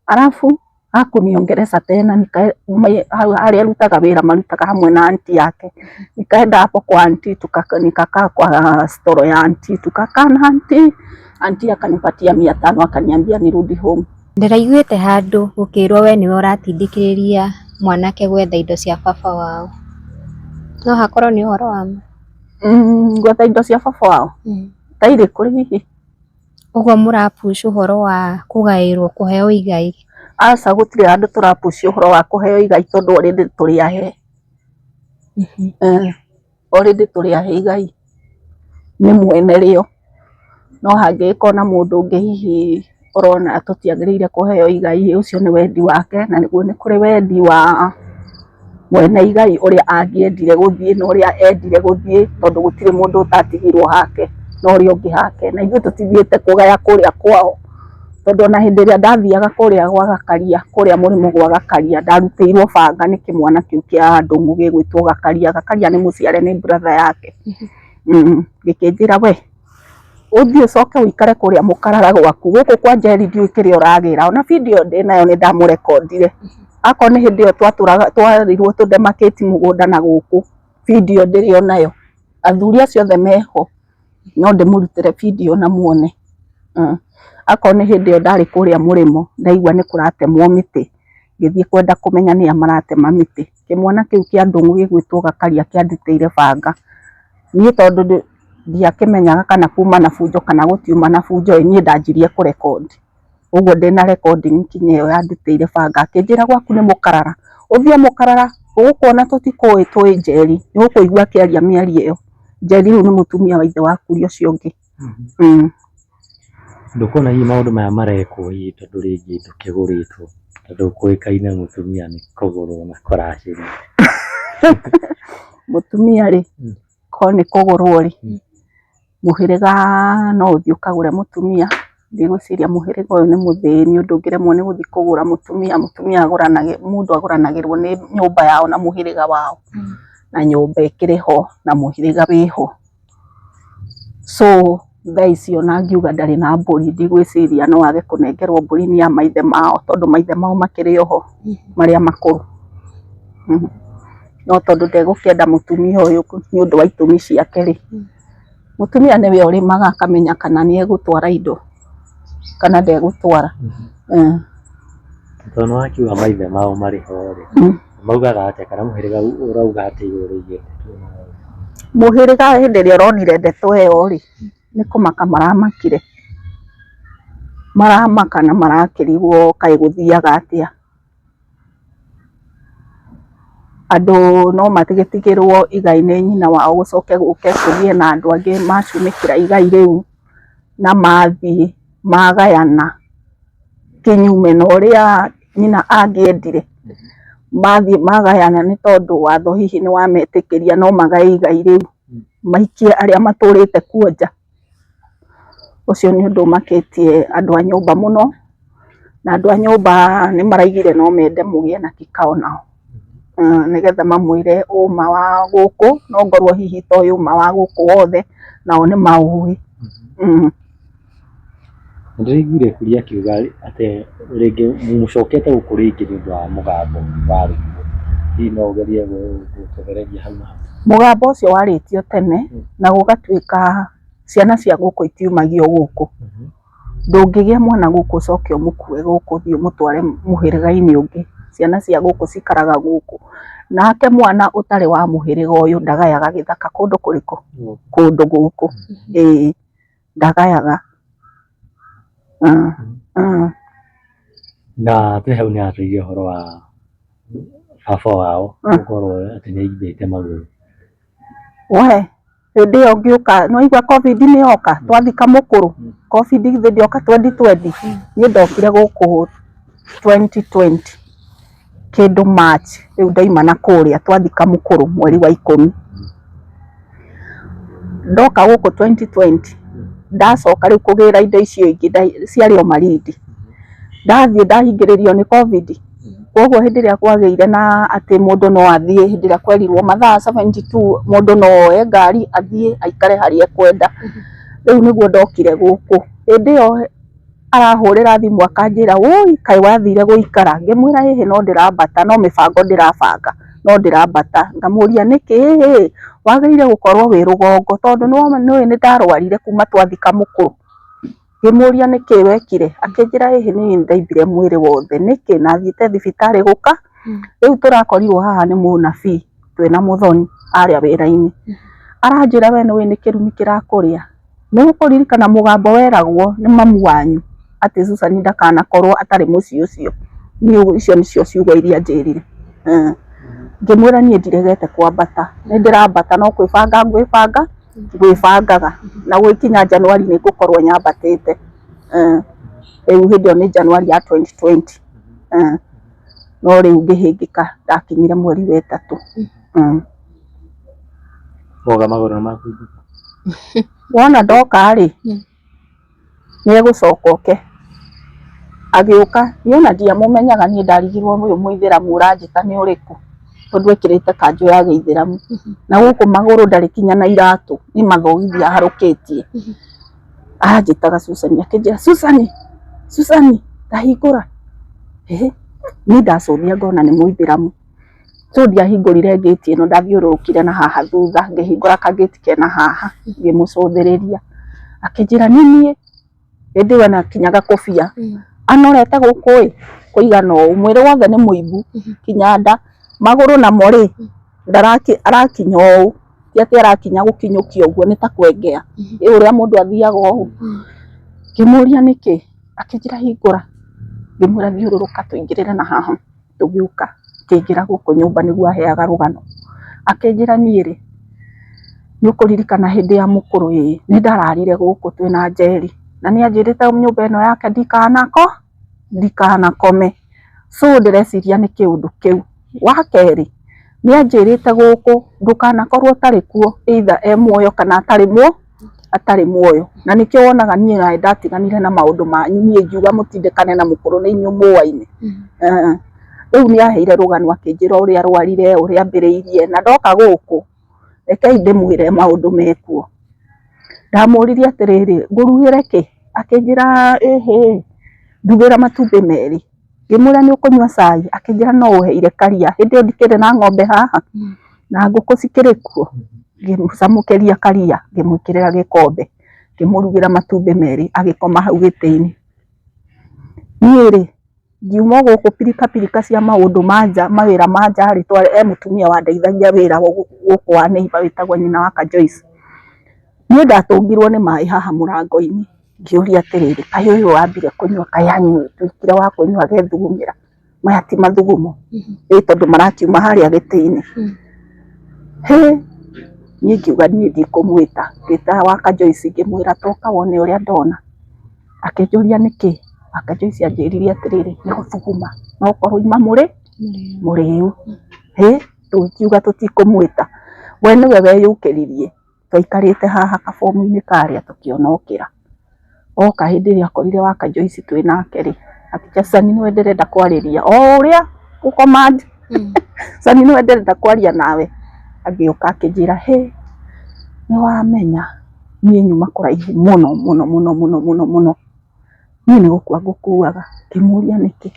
Alafu hakuniongelesha tena, harĩa arutaga wĩra marutaga hamwe na auntie yake. Nikaenda hapo kwa auntie, nikakaa kwa storo ya auntie, tukakaa na auntie, auntie akanipatia 500 akaniambia nirudi home. Ndĩraiguĩte handũ gũkĩrwo we nĩwe ũratindĩkĩrĩria mwanake gwetha indo cia baba wao. No hakorwo nĩ ũhoro wa ma? Gwetha indo cia baba wao? Ta irĩkũ hihi? Ũguo mũrapush ũhoro wa kũgaĩrwo kũheo igai. Aca, gũtirĩ handũ tũrapush ũhoro wa kũheo igai tondũ already tũrĩ ahe. Already tũrĩ ahe igai nĩ mwene rĩo, no hangĩgĩkorwo na mũndũ ũngĩ hihi ũrona tũtiagĩrĩire kũheo igai, ũcio nĩ wendi wake, na nĩguo nĩ kũrĩ wendi wa mwene igai ũrĩa angĩendire gũthiĩ na ũrĩa endire gũthiĩ, tondũ gũtirĩ mũndũ ũtatigirwo hake na ũrĩa ũngĩ hake, na ithuĩ tũtithiĩte kũgaya kũrĩa kwao, tondũ ona hĩndĩ ĩrĩa ndathiaga kũrĩa gwa Gakaria, kũrĩa mũrĩmo gwa Gakaria, ndarutĩirwo banga nĩ kĩmwana kĩu kĩa Ndũng'ũ gĩgwĩtwo Gakaria. Gakaria nĩ mũciare nĩ brother yake. Gĩkĩnjĩra we ũthiĩ ũcoke ũikare kũrĩa mũkarara gwaku, gũkũ kwa Njeri ndiũĩ kĩrĩa ũragĩra, ona video ndĩnayo nĩ ndamũrekondire. Akorwo nĩ hĩndĩ ĩyo twatũraga twarirwo tũdemakĩti mũgũnda na gũkũ, video ndĩrĩ onayo. Athuri acio othe meho, no ndĩmũrutĩre video na muone. Akorwo nĩ hĩndĩ ĩyo ndarĩ kũrĩa mũrĩmo, ndaigua nĩ kũratemwo mĩtĩ, ngĩthiĩ kwenda kũmenya nĩa maratema mĩtĩ. Kĩmwana kĩu kĩa Ndũng'ũ gĩgwĩtwo Gakaria kĩandutĩire banga. Niĩ tondũ ndiakĩmenyaga kana kuma na bunjo kana gũtiuma na bunjo, niĩ ndanjirie kũrekondi. Ũguo ndĩna recording kinya ĩyo yandutĩire banga, akĩnjĩra gwaku nĩ mũkarara, ũthiĩ mũkarara, gũkũ ona tũtikũĩ tũĩ Njeri, nĩ ũkũigua akĩaria mĩario ĩyo. Njeri rĩu nĩ mũtumia wa ithe wa Kuria ũcio ũngĩ. Ndũkuona hihi maũndũ maya marekwo hihi tondũ rĩngĩ ndũkĩgũrĩtwo, tondũ kũĩkaine mũtumia nĩ kũgũrwo na kũracĩrio. Mũtumia rĩ, korwo nĩ kũgũrwo rĩ, mũhĩrĩga no ũthiĩ ũkagũre mũtumia, ndigwĩciria mũhĩrĩga ũyũ nĩ mũthĩni ũndũ ũngĩremwo nĩ gũthiĩ kũgũra mũtumia. Mũtumia mũndũ agũranagĩrwo nĩ nyũmba yao na mũhĩrĩga wao, na nyũmba ĩkĩrĩ ho na mũhĩrĩga wĩho. So thaa ici ona angiuga ndarĩ na mbũri, ndigwĩciria no age kũnengerwo mbũri nĩ a maithe mao, tondũ maithe mao makĩrĩ oho marĩa makũrũ. No tondũ ndegũkĩenda mũtumia ũyũ nĩ ũndũ wa itũmi ciake rĩ, mũtumia nĩwe ũrĩmaga akamenya kana nĩ egũtwara indo kana ndegũtwara. Tondũ nĩ wakiuga maithe mao marĩ ho rĩ, maugaga atĩa kana mũhĩrĩga ũrauga atĩa igũrũ rĩgiĩ ndeto ĩno? Mũhĩrĩga hĩndĩ ĩrĩa ũronire ndeto ĩyo rĩ, nĩ kũmaka maramakire, maramaka na marakĩrigwo kaĩ gũthiaga atĩa. Andũ no magĩtigĩrwo igai nĩ nyina wao gũcoke gũke kũgĩe na andũ angĩ macumĩkĩra igai rĩu na mathiĩ magayana kinyume na ũrĩa nyina angĩendire. Mathiĩ magayana nĩ tondũ watho hihi nĩ wametĩkĩria no magae igai rĩu. Maikie arĩa matũrĩte kuo nja. Ũcio nĩ ũndũ ũmakĩtie andũ a nyũmba mũno, na andũ a nyũmba nĩ maraigire no mende mũgĩe na kikao nao, nĩgetha mamwĩre ũma wa gũkũ, no ngorwo hihi toĩ ũma wa gũkũ wothe, nao nĩ maũĩ. Nĩndĩraiguire Kuria akiuga atĩ rĩngĩ mũcokete gũkũ rĩngĩ nĩ ũndũ wa mũgambo warĩ kuo. Hihi no ũgerie gũtũthereria hau na hau? Mũgambo ũcio warĩtio tene na gũgatuĩka ciana cia gũkũ itiumagio gũkũ. Ndũngĩgĩa mwana gũkũ ũcoke ũmũkue gũkũ ũthiĩ ũmũtware mũhĩrĩga-inĩ ũngĩ. Ciana cia gũkũ cikaraga gũkũ. Nake mwana ũtarĩ wa mũhĩrĩga ũyũ ndagayaga gĩthaka kũndũ kũrĩkũ? Kũndũ gũkũ. Ĩĩ ndagayaga. Na twĩ hau nĩ atwĩrire ũhoro wa baba wao gũkorwo atĩ nĩ aimbĩte magũrũ. We hĩndĩ ĩyo ngĩũka nĩwaigua Covid nĩ yoka twathika mũkũrũ Covid githĩ ndĩoka 2020 niĩ ndokire gũkũ 2020 kĩndũ March rĩu ndaima na kũrĩa twathika mũkũrũ mweri wa ikũmi. Ndoka gũkũ 2020 ndacoka rĩu kũgĩra indo icio ingĩ ciarĩ o Malindi. Ndathiĩ ndahingĩrĩrio nĩ Covid koguo hĩndĩ ĩrĩa kwagĩire na atĩ mũndũ no athiĩ hĩndĩ ĩrĩa kwerirwo mathaa 72 mũndũ no oe ngari athiĩ aikare harĩa ekwenda. Rĩu nĩguo ndokire gũkũ. Hĩndĩ ĩyo arahũrĩra thimũ akanjĩra wũi kaĩ wathire gũikara, ngĩmwĩra ĩhĩ no ndĩrambata no mĩbango ndĩrabanga no ndĩrambata. Ngamũria nĩkĩ ĩĩ wagĩrĩire gũkorwo wĩ rũgongo tondũ nĩũĩ nĩndarwarire kuma twathika mũkũrũ. Ngĩmũria nĩkĩ wekire, akĩnjĩra ĩhĩ niĩ nĩndaimbire mwĩrĩ wothe. Nĩkĩ? Na thiĩte thibitarĩ gũka. Rĩu tũrakorirwo haha nĩ mũnabii twĩna mũthoni harĩa wĩra-inĩ. Aranjĩra we nĩũĩ nĩ kĩrumi kĩrakũrĩa. Nĩ ũkũririkana mũgambo weragwo nĩ mamu wanyu atĩ Susan ndakanakorwo atarĩ mũciĩ ũcio. Niĩ icio nĩcio ciugo iria anjĩrire. Ngĩmwĩra niĩ ndiregete kwambata, nĩ ndĩrambata no kwĩbanga ngwĩbanga, ngwĩbangaga na gũgĩkinya January nĩ ngũkorwo nyambatĩte. Rĩu hĩndĩ ĩyo nĩ January ya 2020. No rĩu ngĩhĩngĩka ndakinyire mweri wa ĩtatũ. Woga magũrũ nĩ makumbũka. Wona ndoka rĩ, nĩ egũcoka oke. Agĩũka, niĩ ona ndiamũmenyaga niĩ ndarigirwo ũyũ mũithĩramu ũranjĩta nĩ ũrĩkũ, tondũ ekĩrĩte kanjũ ya gĩithĩramu. Na gũkũ magũrũ ndarĩ kinya na iratũ, nĩ mathogithi aharũkĩtie. Anjĩtaga Susan, akĩnjĩra Susan, Susan, ta hingũra. Ĩ, niĩ ndacũthia ngona nĩ mũithĩramu. So ndiahingũrire ngĩti ĩno, ndathiũrũrũkire na haha thutha, ngĩhingũra kangĩti kena haha, ngĩmũcũthĩrĩria. Akĩnjĩra nĩ niĩ, hĩndĩ ĩyo ena kinya gakobia, anorete gũkũ ĩ, kũigana ũũ, mwĩrĩ wothe nĩ mũimbu, kinya nda, magũrũ namo rĩ, arakinya ũũ, ti atĩ arakinya gũkinyũkia ũguo, nĩ ta kwengea, ĩ ũrĩa mũndũ athiaga ũũ. Ngĩmũria nĩkĩ, akĩnjĩra hingũra, ngĩmwĩra thiũrũrũka tũingĩrĩre na haha. Tũgĩũka ngĩingĩra gũkũ nyũmba nĩguo aheaga rũgano. Akĩnjĩra niĩ rĩ, nĩ ũkũririkana hĩndĩ ya mũkũrũ ĩĩ, nĩ ndararire gũkũ twĩna Njeri, na nĩ anjĩrĩte nyũmba ĩno yake ndikanakome. So ndĩreciria nĩ kĩũndũ kĩu. Wa kerĩ, nĩ anjĩrĩte gũkũ ndũkanakorwo ũtarĩ kuo either e muoyo kana atarĩ muoyo. Na nĩkĩo wonaga niĩ nawe ndatiganire na maũndũ manyu, niĩ ngiuga mũtindĩkane na mũkũrũ nĩ inyuĩ mũaine. Rĩu nĩ aheire rũgano akĩnjĩra ũrĩa arwarire, ũrĩa ambĩrĩirie, na ndoka gũkũ, rekei ndĩmwĩre maũndũ mekuo. Ndamũririe atĩrĩrĩ, ngũrugĩre kĩ? Akĩnjĩra ĩhĩ, ndugĩra matumbĩ merĩ. Ngĩmwĩra nĩ ũkũnyua cai? Akĩnjĩra no ũheire karia. Hĩndĩ ĩyo ndikĩrĩ na ng'ombe haha, na ngũkũ cikĩrĩ kuo. Ngĩmũcamũkĩria karia, ngĩmwĩkĩrĩra gĩkombe, ngĩmũrugĩra matumbĩ merĩ, agĩkoma hau gĩtĩ-inĩ. Niĩ rĩ, ngiuma gũkũ pirika pirika cia maũndũ ma nja, mawĩra ma nja rĩ, he mũtumia wandeithagia wĩra gũkũ wa neighbour wĩtagwo nyina wa Kajoyce. Niĩ ndatũngirwo nĩ maĩ haha mũrango-inĩ, ngĩũria atĩrĩrĩ, kaĩ ũyũ wambire kũnyua, kaĩ atuĩkire wa kũnyua agethugumĩra, maya ti mathugumo, ĩ tondũ marakiuma harĩa gĩtĩ-inĩ. Hĩ, niĩ ngiuga niĩ ndikũmwĩta, ngĩta wa Kajoyce ngĩmwĩra toka wone ũrĩa ndona. Akĩnjũria nĩkĩ, wa Kajoyce anjĩrire atĩrĩrĩ, nĩ gũthuguma, no ũkorwo auma mũrĩu. Hĩ, tũkiuga tũtikũmwĩta, we nĩwe weyũkĩririe. Twaikarĩte haha kabomu-inĩ karĩa tũkĩona okĩra. Oka hĩndĩ ĩrĩa akorire waka Joyce twĩ nake rĩ, akĩnjĩra Sani nĩwe ndĩrenda kwarĩria o ũrĩa gũ command Sani nĩwe ndĩrenda kwaria nawe. Agĩũka akĩnjĩra hĩ, nĩ wamenya niĩ nyuma kũraihu mũno mũno mũno mũno mũno mũno, niĩ nĩ gũkua ngũkuaga. Ngĩmũria nĩkĩ,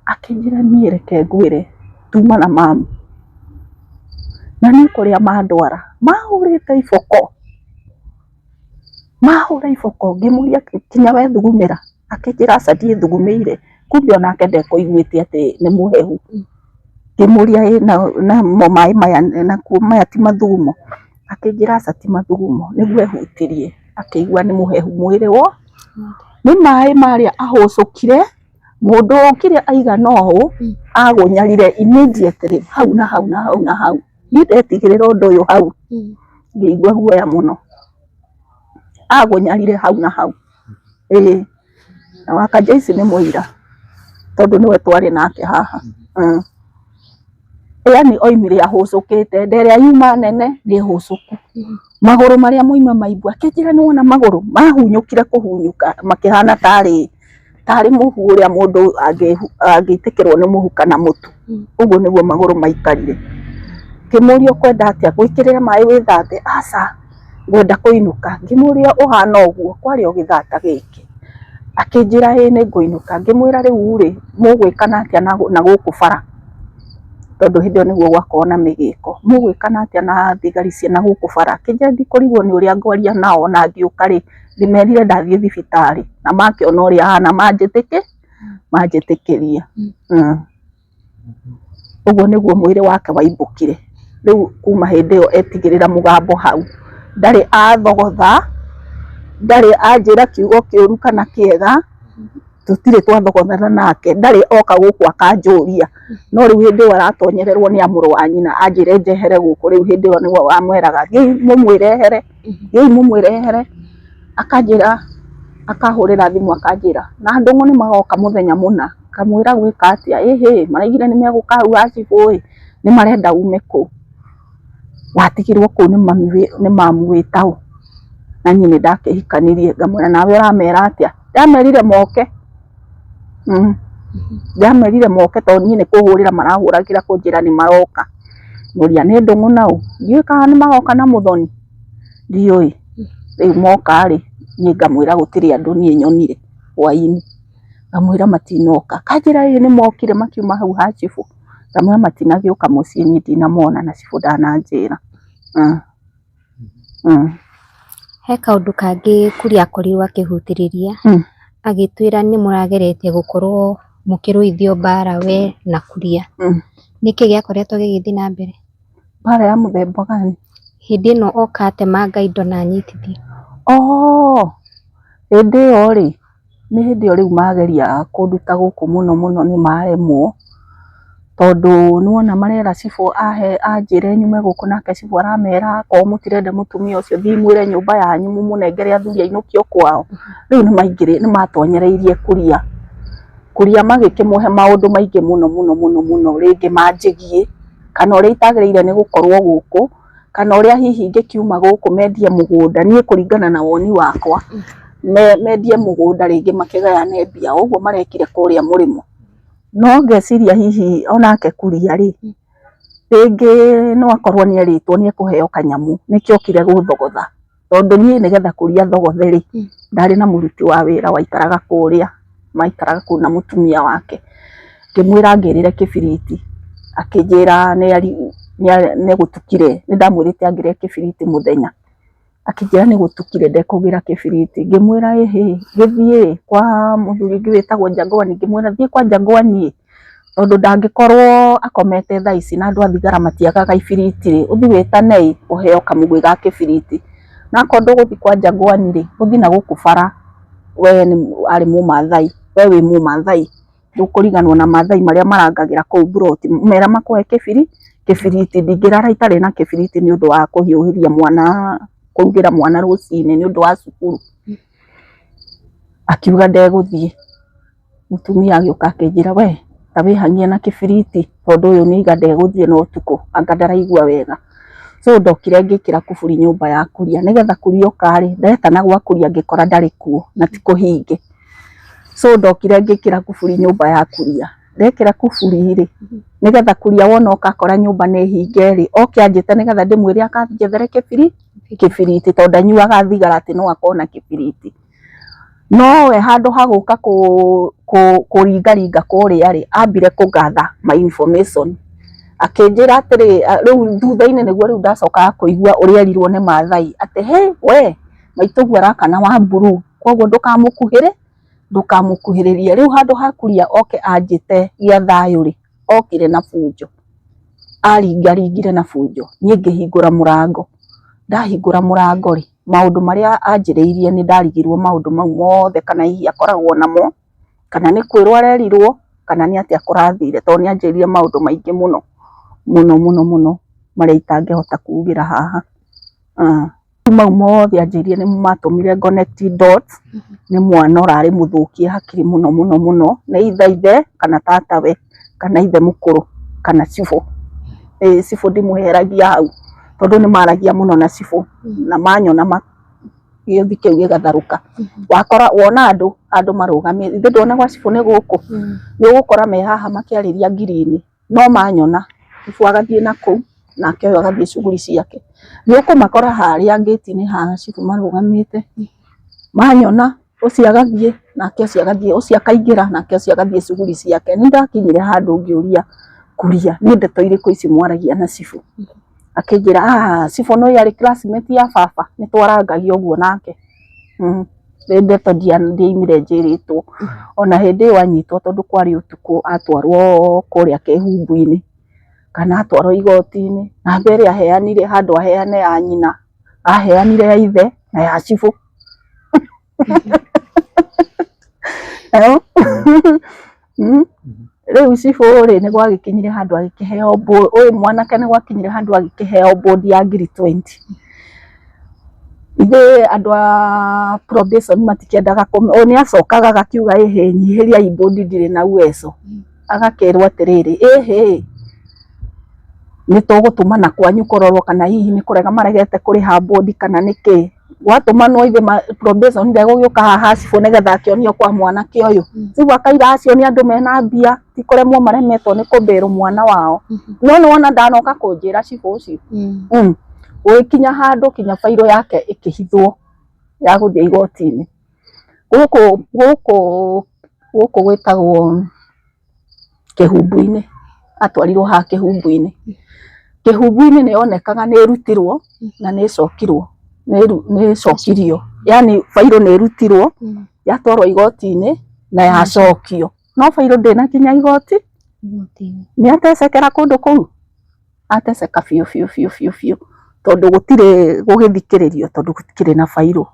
akĩnjĩra niĩ reke ngwĩre tuma na mamu na niĩ kũrĩa mandwara mahũrĩte iboko, mahũra iboko. Ngĩmũria kinya wethugumĩra, akĩnjĩra aca ndiĩthugumĩire, kumbe onake ndekũiguĩte atĩ nĩ mũhehu. Ngĩmũria ĩ namo maĩ maya nakuo maya ti mathugumo, akĩnjĩra aca ti mathugumo, nĩguo ehutirie akĩigua nĩ mũhehu mwĩrĩ wo, nĩ maĩ marĩa ahũcũkire, mũndũ okire aigana ũũ agũnyarire immediately hau na hau na hau na hau. Niĩ ndetigĩrĩra ũndũ ũyũ hau ngĩigua guoya mũno, agũnyarire hau na hau. Ĩĩ na waka Joyce nĩ mũira tondũ nĩwe twarĩ nake haha. Yani oimire ahũcũkĩte, nda ĩrĩa yuma nene nĩ hũcũku, magũrũ marĩa moima maimbu, akĩnjĩra nĩ wona magũrũ mahunyũkire kũhunyũka makĩhana tarĩ tarĩ mũhu ũrĩa mũndũ angĩitĩkĩrwo nĩ mũhu kana mũtu, ũguo nĩguo magũrũ maikarire. Ngĩmũria ũkwenda atĩa, ngwĩkĩrĩre maĩ wĩthambe? Aca, ngwenda kũinũka. Ngĩmũria ũhana ũguo kwarĩ o gĩthata gĩkĩ, akĩnjĩra ĩĩ nĩ ngũinũka. Ngĩmwĩra rĩu rĩ mũgwĩkana atĩa na gũkũ bara, tondũ hĩndĩ ĩyo nĩguo gwakoragwo na mĩgĩko, mũgwĩkana atĩa na thigari cia na gũkũ bara? Akĩnjĩra ndikũrigwo nĩ ũrĩa ngwaria nao, na ngĩũka rĩ ndĩmerire ndathiĩ thibitarĩ na makĩona ũrĩa hana manjĩtĩkĩria. Ũguo nĩguo mwĩrĩ wake waimbũkire. Rĩu kuma hĩndĩ ĩyo etigĩrĩra mũgambo hau, ndarĩ athogotha, ndarĩ anjĩra kiugo kĩũru kana kĩega, tũtirĩ twathogothana nake, ndarĩ oka gũkũ akanjũria. No rĩu hĩndĩ ĩyo aratonyererwo nĩ amũrũ wa nyina anjĩre njehere gũkũ, rĩu hĩndĩ ĩyo nĩwe wamwĩraga thiĩi mũmwĩre ehere, thiĩi mũmwĩre ehere. Akanjĩra, akahũrĩra thimũ akanjĩra na Ndũng'ũ nĩ magoka mũthenya mũna, ngamwĩra gwĩka atĩa, ĩhĩ maraugire nĩ megũka hau ha cibũ ĩ, nĩ marenda ume kũu. Watigirwo kũu nĩ mami nĩ mamu wĩ taũ, na niĩ nĩ ndakĩhikanirie, ngamwĩra nawe ũramera atĩa, ndamerire moke, ndamerire moke tondũ niĩ nĩ kũhũrĩra marahũragĩra kũnjĩra nĩ maroka. Ngũria nĩ Ndũng'ũ naũ, ndiũĩ kana nĩ magoka na Mũthoni, ndiũĩ. Rĩu moka rĩ, niĩ ngamwĩra gũtirĩ andũ niĩ nyonire hwainĩ, ngamwĩra matinoka, akanjĩra ĩĩ nĩ mokire makiuma hau ha cibũ, ngamwĩra matinagĩũka mũciĩ niĩ ndinamona na cibũ ndananjĩra. He kaũndũ kangĩ Kuria akorirwo akĩhutĩrĩria, agĩtwĩra nĩ mũrageretie gũkorwo mũkĩrũithio mbara we na Kuria. Nĩkĩ gĩakoretwo gĩgĩthiĩ na mbere? Mbara ya mũthemba gani? Hĩndĩ ĩno oka atemanga indo na anyitithio. Oh, hĩndĩ ĩyo rĩ, nĩ hĩndĩ ĩyo rĩu mageria kũnduta gũkũ mũno mũno nĩ maremwo, tondũ nĩwona marera cibũ ahe anjĩre nyume gũkũ nake cibũ aramera akorwo mũtirenda mũtumia ũcio thiĩi mwĩre nyũmba yanyu mũmũnengere athuri ainũkio kwao. Rĩu nĩ matonyereirie Kuria, Kuria magĩkĩmũhe maũndũ maingĩ mũno mũno mũno mũno rĩngĩ manjĩgiĩ, kana ũrĩa itagĩrĩire nĩ gũkorwo gũkũ, kana ũrĩa hihi ingĩkiuma gũkũ mendie mũgũnda, niĩ kũringana na woni wakwa, mendie mũgũnda rĩngĩ makĩgayane mbia, o ũguo marekire kũrĩa mũrĩmo. No ngeciria hihi onake Kuria rĩ, rĩngĩ no akorwo nĩ erĩtwo nĩ ekũheo kanyamũ, nĩkĩo okire gũthogotha. Tondũ niĩ nĩgetha Kuria thogothe rĩ, ndarĩ na mũruti wa wĩra waikaraga kũrĩa, maikaraga kũu na mũtumia wake. Ngĩmwĩra angĩrĩre kĩbiriti, akĩnjĩra nĩ gũtukire, nĩ ndamwĩrĩte angĩrĩre kĩbiriti mũthenya. Akĩnjĩra nĩ gũtukire ndekũgĩra kĩbiriti. Ngĩmwĩra ĩhĩ, gĩthiĩ kwa mũthuri ũngĩ wĩtagwo Jangwani, ngĩmwĩra thiĩ kwa Jangwani tondũ ndangĩkorwo akomete thaa ici na andũ a thigara matiagaga ibiriti rĩ, ũthiĩ wĩtane ĩ ũheo kamũgwĩ ga kĩbiriti. Na akorwo ndũgũthiĩ kwa Jangwani rĩ, ũthiĩ na gũkũ bara, we arĩ mũmathai, we wĩ mũmathai, ndũkũriganĩrwo na mathai marĩa marangagĩra kũu mburoti, mera makũhe kĩbiriti, ndingĩrara itarĩ na kĩbiriti nĩ ũndũ wa kũhiũhĩria mwana, kũrugĩra mwana rũcinĩ nĩ ũndũ wa cukuru. Akiuga ndegũthiĩ. Mũtumia agĩũka akĩnjĩra we ta wĩhang'ie na kĩbiriti tondũ ũyũ nĩ aiga ndegũthiĩ na ũtukũ anga ndaraigua wega. So ndokire ngĩkĩra kuburi nyũmba ya Kuria nĩgetha Kuria oka rĩ, ndetana gwa Kuria ngĩkora ndarĩ kuo na ti kũhinge. So ndokire ngĩkĩra kuburi nyũmba ya Kuria, ndekĩra kuburi rĩ, nĩgetha Kuria wona oka akora nyũmba nĩ hinge rĩ, oke anjĩte nĩgetha ndĩmwĩre akanjethere kĩbiriti tondũ ndanyuaga thigara atĩ no akorwo na kĩbiriti. Nowe handũ ha gũka kũringaringa kũrĩa rĩ, ambire kũ gather my information akĩnjĩra atĩrĩ, rĩu thutha-inĩ nĩguo rĩu ndacokaga kũigua ũrĩa erirwo nĩ Maathai atĩ he we maitũguo arakana wa mburuu koguo ndũkamũkuhĩrĩrie. Rĩu handũ ha Kuria oke anjĩte gĩa thayũ rĩ, okire na bunjo, aringaringire na bunjo, niĩ ngĩhingũra mũrango, ndahingũra mũrango rĩ, maũndũ marĩa anjĩrĩirie nĩ ndarigirwo maũndũ mau mothe kana hihi akoragwo namo, kana nĩ kwĩrwo arerirwo, kana nĩ atĩa kũrathire, tondũ nĩ anjĩrire maũndũ maingĩ mũno mũno mũno mũno marĩa itangĩhota kugĩra haha. Mau mothe anjĩrire nĩmo matũmire connect dots, nĩ mwana ũrarĩ mũthũkie hakiri mũno mũno mũno, nĩ either ithe kana tatawe kana ithe mũkũrũ kana cibũ. Ĩĩ cibũ ndimũheragia hau tondũ nĩ maragia mũno na cibũ na manyona gĩũthi kĩu gĩgatharũka. Wakora wona andũ andũ marũgamĩte, ithe ndwona gwa cibũ nĩ gũkũ, nĩ ũgũkora me haha makĩarĩria ngirini, no manyona cibũ agathiĩ na kũu nake ũyũ agathiĩ shughuli ciake. Nĩ ũkũmakora harĩa ngĩti-inĩ ha cibũ marũgamĩte, manyona ũcio agathiĩ nake ũcio agathiĩ, ũcio akaingĩra nake ũcio agathiĩ shughuli ciake. Nĩ ndakinyire handũ ngĩũria Kuria nĩ ndeto irĩkũ ici mwaragia na cibũ? Akĩnjĩra ah, cibũ nĩ arĩ classmate ya baba, nĩ twarangagia ũguo nake. Nĩ ndeto ndiaimire njĩrĩtwo. Ona hĩndĩ ĩyo anyitwo tondũ kwarĩ ũtukũ atwarwo kũrĩa kĩhumbu-inĩ kana atwarwo igoti-inĩ, namba ĩrĩa aheanire handũ aheane ya nyina, aheanire ya ithe na ya cibũ. Rĩu cibũ rĩ nĩ gwagĩkinyire handũ agĩkĩheo ũyũ mwanake nĩ gwakinyire handũ agĩkĩheo bond ya ngiri 20. Ithuĩ andũ a probation matikĩendaga ũyũ nĩ acokaga agakiuga ĩhĩ nyihĩriai bond ndirĩ na uwezo. Agakĩrwo atĩrĩrĩ ĩhĩ nĩ tũgũtũmana kwanyu kũrorwo kana hihi nĩ kũrega maregete kũrĩha bond kana nĩkĩ. Gwatũmanwo ithe probation ndegũgĩũka haha cibũ nĩgetha akĩonio kwa mwanake ũyũ. Cibũ akaira acio nĩ andũ mena mbia ti kũremwo maremetwo nĩ kũbĩrwo mwana wao. No nĩ wona ndanoka kũnjĩra cibũ ũcio. Gũgĩkinya handũ kinya bairũ yake ĩkĩhithwo ya gũthiĩ igoti-inĩ. Gũkũ gũkũ gũkũ gwĩtagwo Kĩhumbu-inĩ, atwarirwo haha Kĩhumbu-inĩ. Kĩhumbu-inĩ nĩ yonekaga nĩ ĩrutirwo na nĩ ĩcokirwo, nĩ ĩcokirio, yaani bairũ nĩ ĩrutirwo yatwarwo igoti-inĩ na yacokio, no bairũ ndĩnakinya igoti, nĩ atecekera kũndũ kũu, ateceka biũ biũ biũ biũ biũ, tondũ gũtirĩ gũgĩthikĩrĩrio tondũ gũtikĩrĩ na bairũ.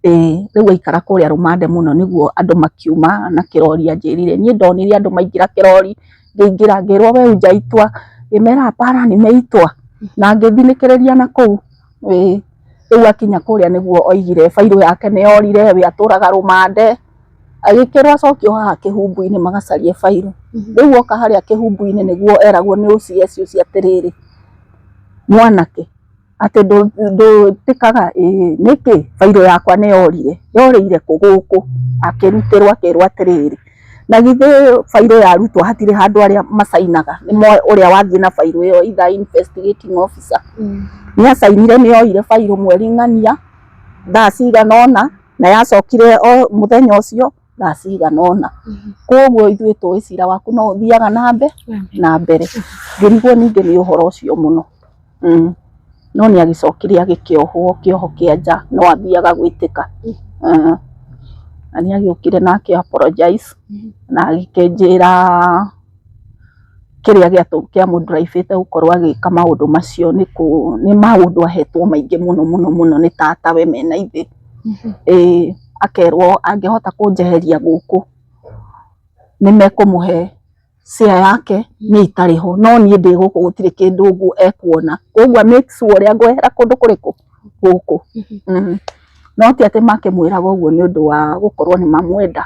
Ĩĩ rĩu aikara kũrĩa rũmande mũno nĩguo andũ makiuma na kĩrori anjĩrire, niĩ ndonire andũ maingĩra kĩrori, ngĩingĩra ngĩrwo we hujaitwa, ngĩmera hapana nimeitwa, na ngĩthinĩkĩrĩria na kũu. Ĩĩ rĩu akinya kũrĩa nĩguo oigire bairũ yake nĩ yorire, we atũraga rũmande, agĩkĩrwo acokio haha Kĩhumbu-inĩ magacarie bairũ. Rĩu oka harĩa Kĩhumbu-inĩ nĩguo eragwo nĩ OCS ũcio atĩrĩrĩ, mwanake atĩ ndũtĩkaga ĩĩ nĩkĩ bairũ yakwa nĩ yorire, yorĩire kũ gũkũ, akĩrutĩrwo akĩrwo atĩrĩrĩ, na githĩ bairũ yarutwo hatirĩ handũ arĩa macainaga, nĩ ũrĩa wathiĩ na bairũ ĩyo either investigating officer, nĩ acainire nĩ oire bairũ mweri ng'ania thaa cigana ũna na yacokire o mũthenya ũcio thaa cigana ũna. Koguo ithuĩ tũĩ cira waku no ũthiaga na mbere. Ngĩrigwo ningĩ nĩ ũhoro ũcio mũno. No nĩ agĩcokire agĩkĩohwo kĩoho kĩa nja no athiaga gwĩtĩka. Na nĩ agĩũkire na akĩ apologize na agĩkĩnjĩra kĩrĩa kĩamũ drive ĩte gũkorwo agĩka maũndũ macio nĩ maũndũ ahetwo maingĩ mũno mũno mũno nĩ tatawe mena ithe. Ĩĩ akerwo angĩhota kũnjeheria gũkũ nĩ mekũmũhe share yake niĩ itarĩ ho, no niĩ ndĩ gũkũ gũtirĩ kĩndũ ekuona, koguo make sure ũrĩa ngwehera kũndũ kũrĩkũ gũkũ. No ti atĩ makĩmwĩraga ũguo nĩ ũndũ wa gũkorwo nĩ mamwenda,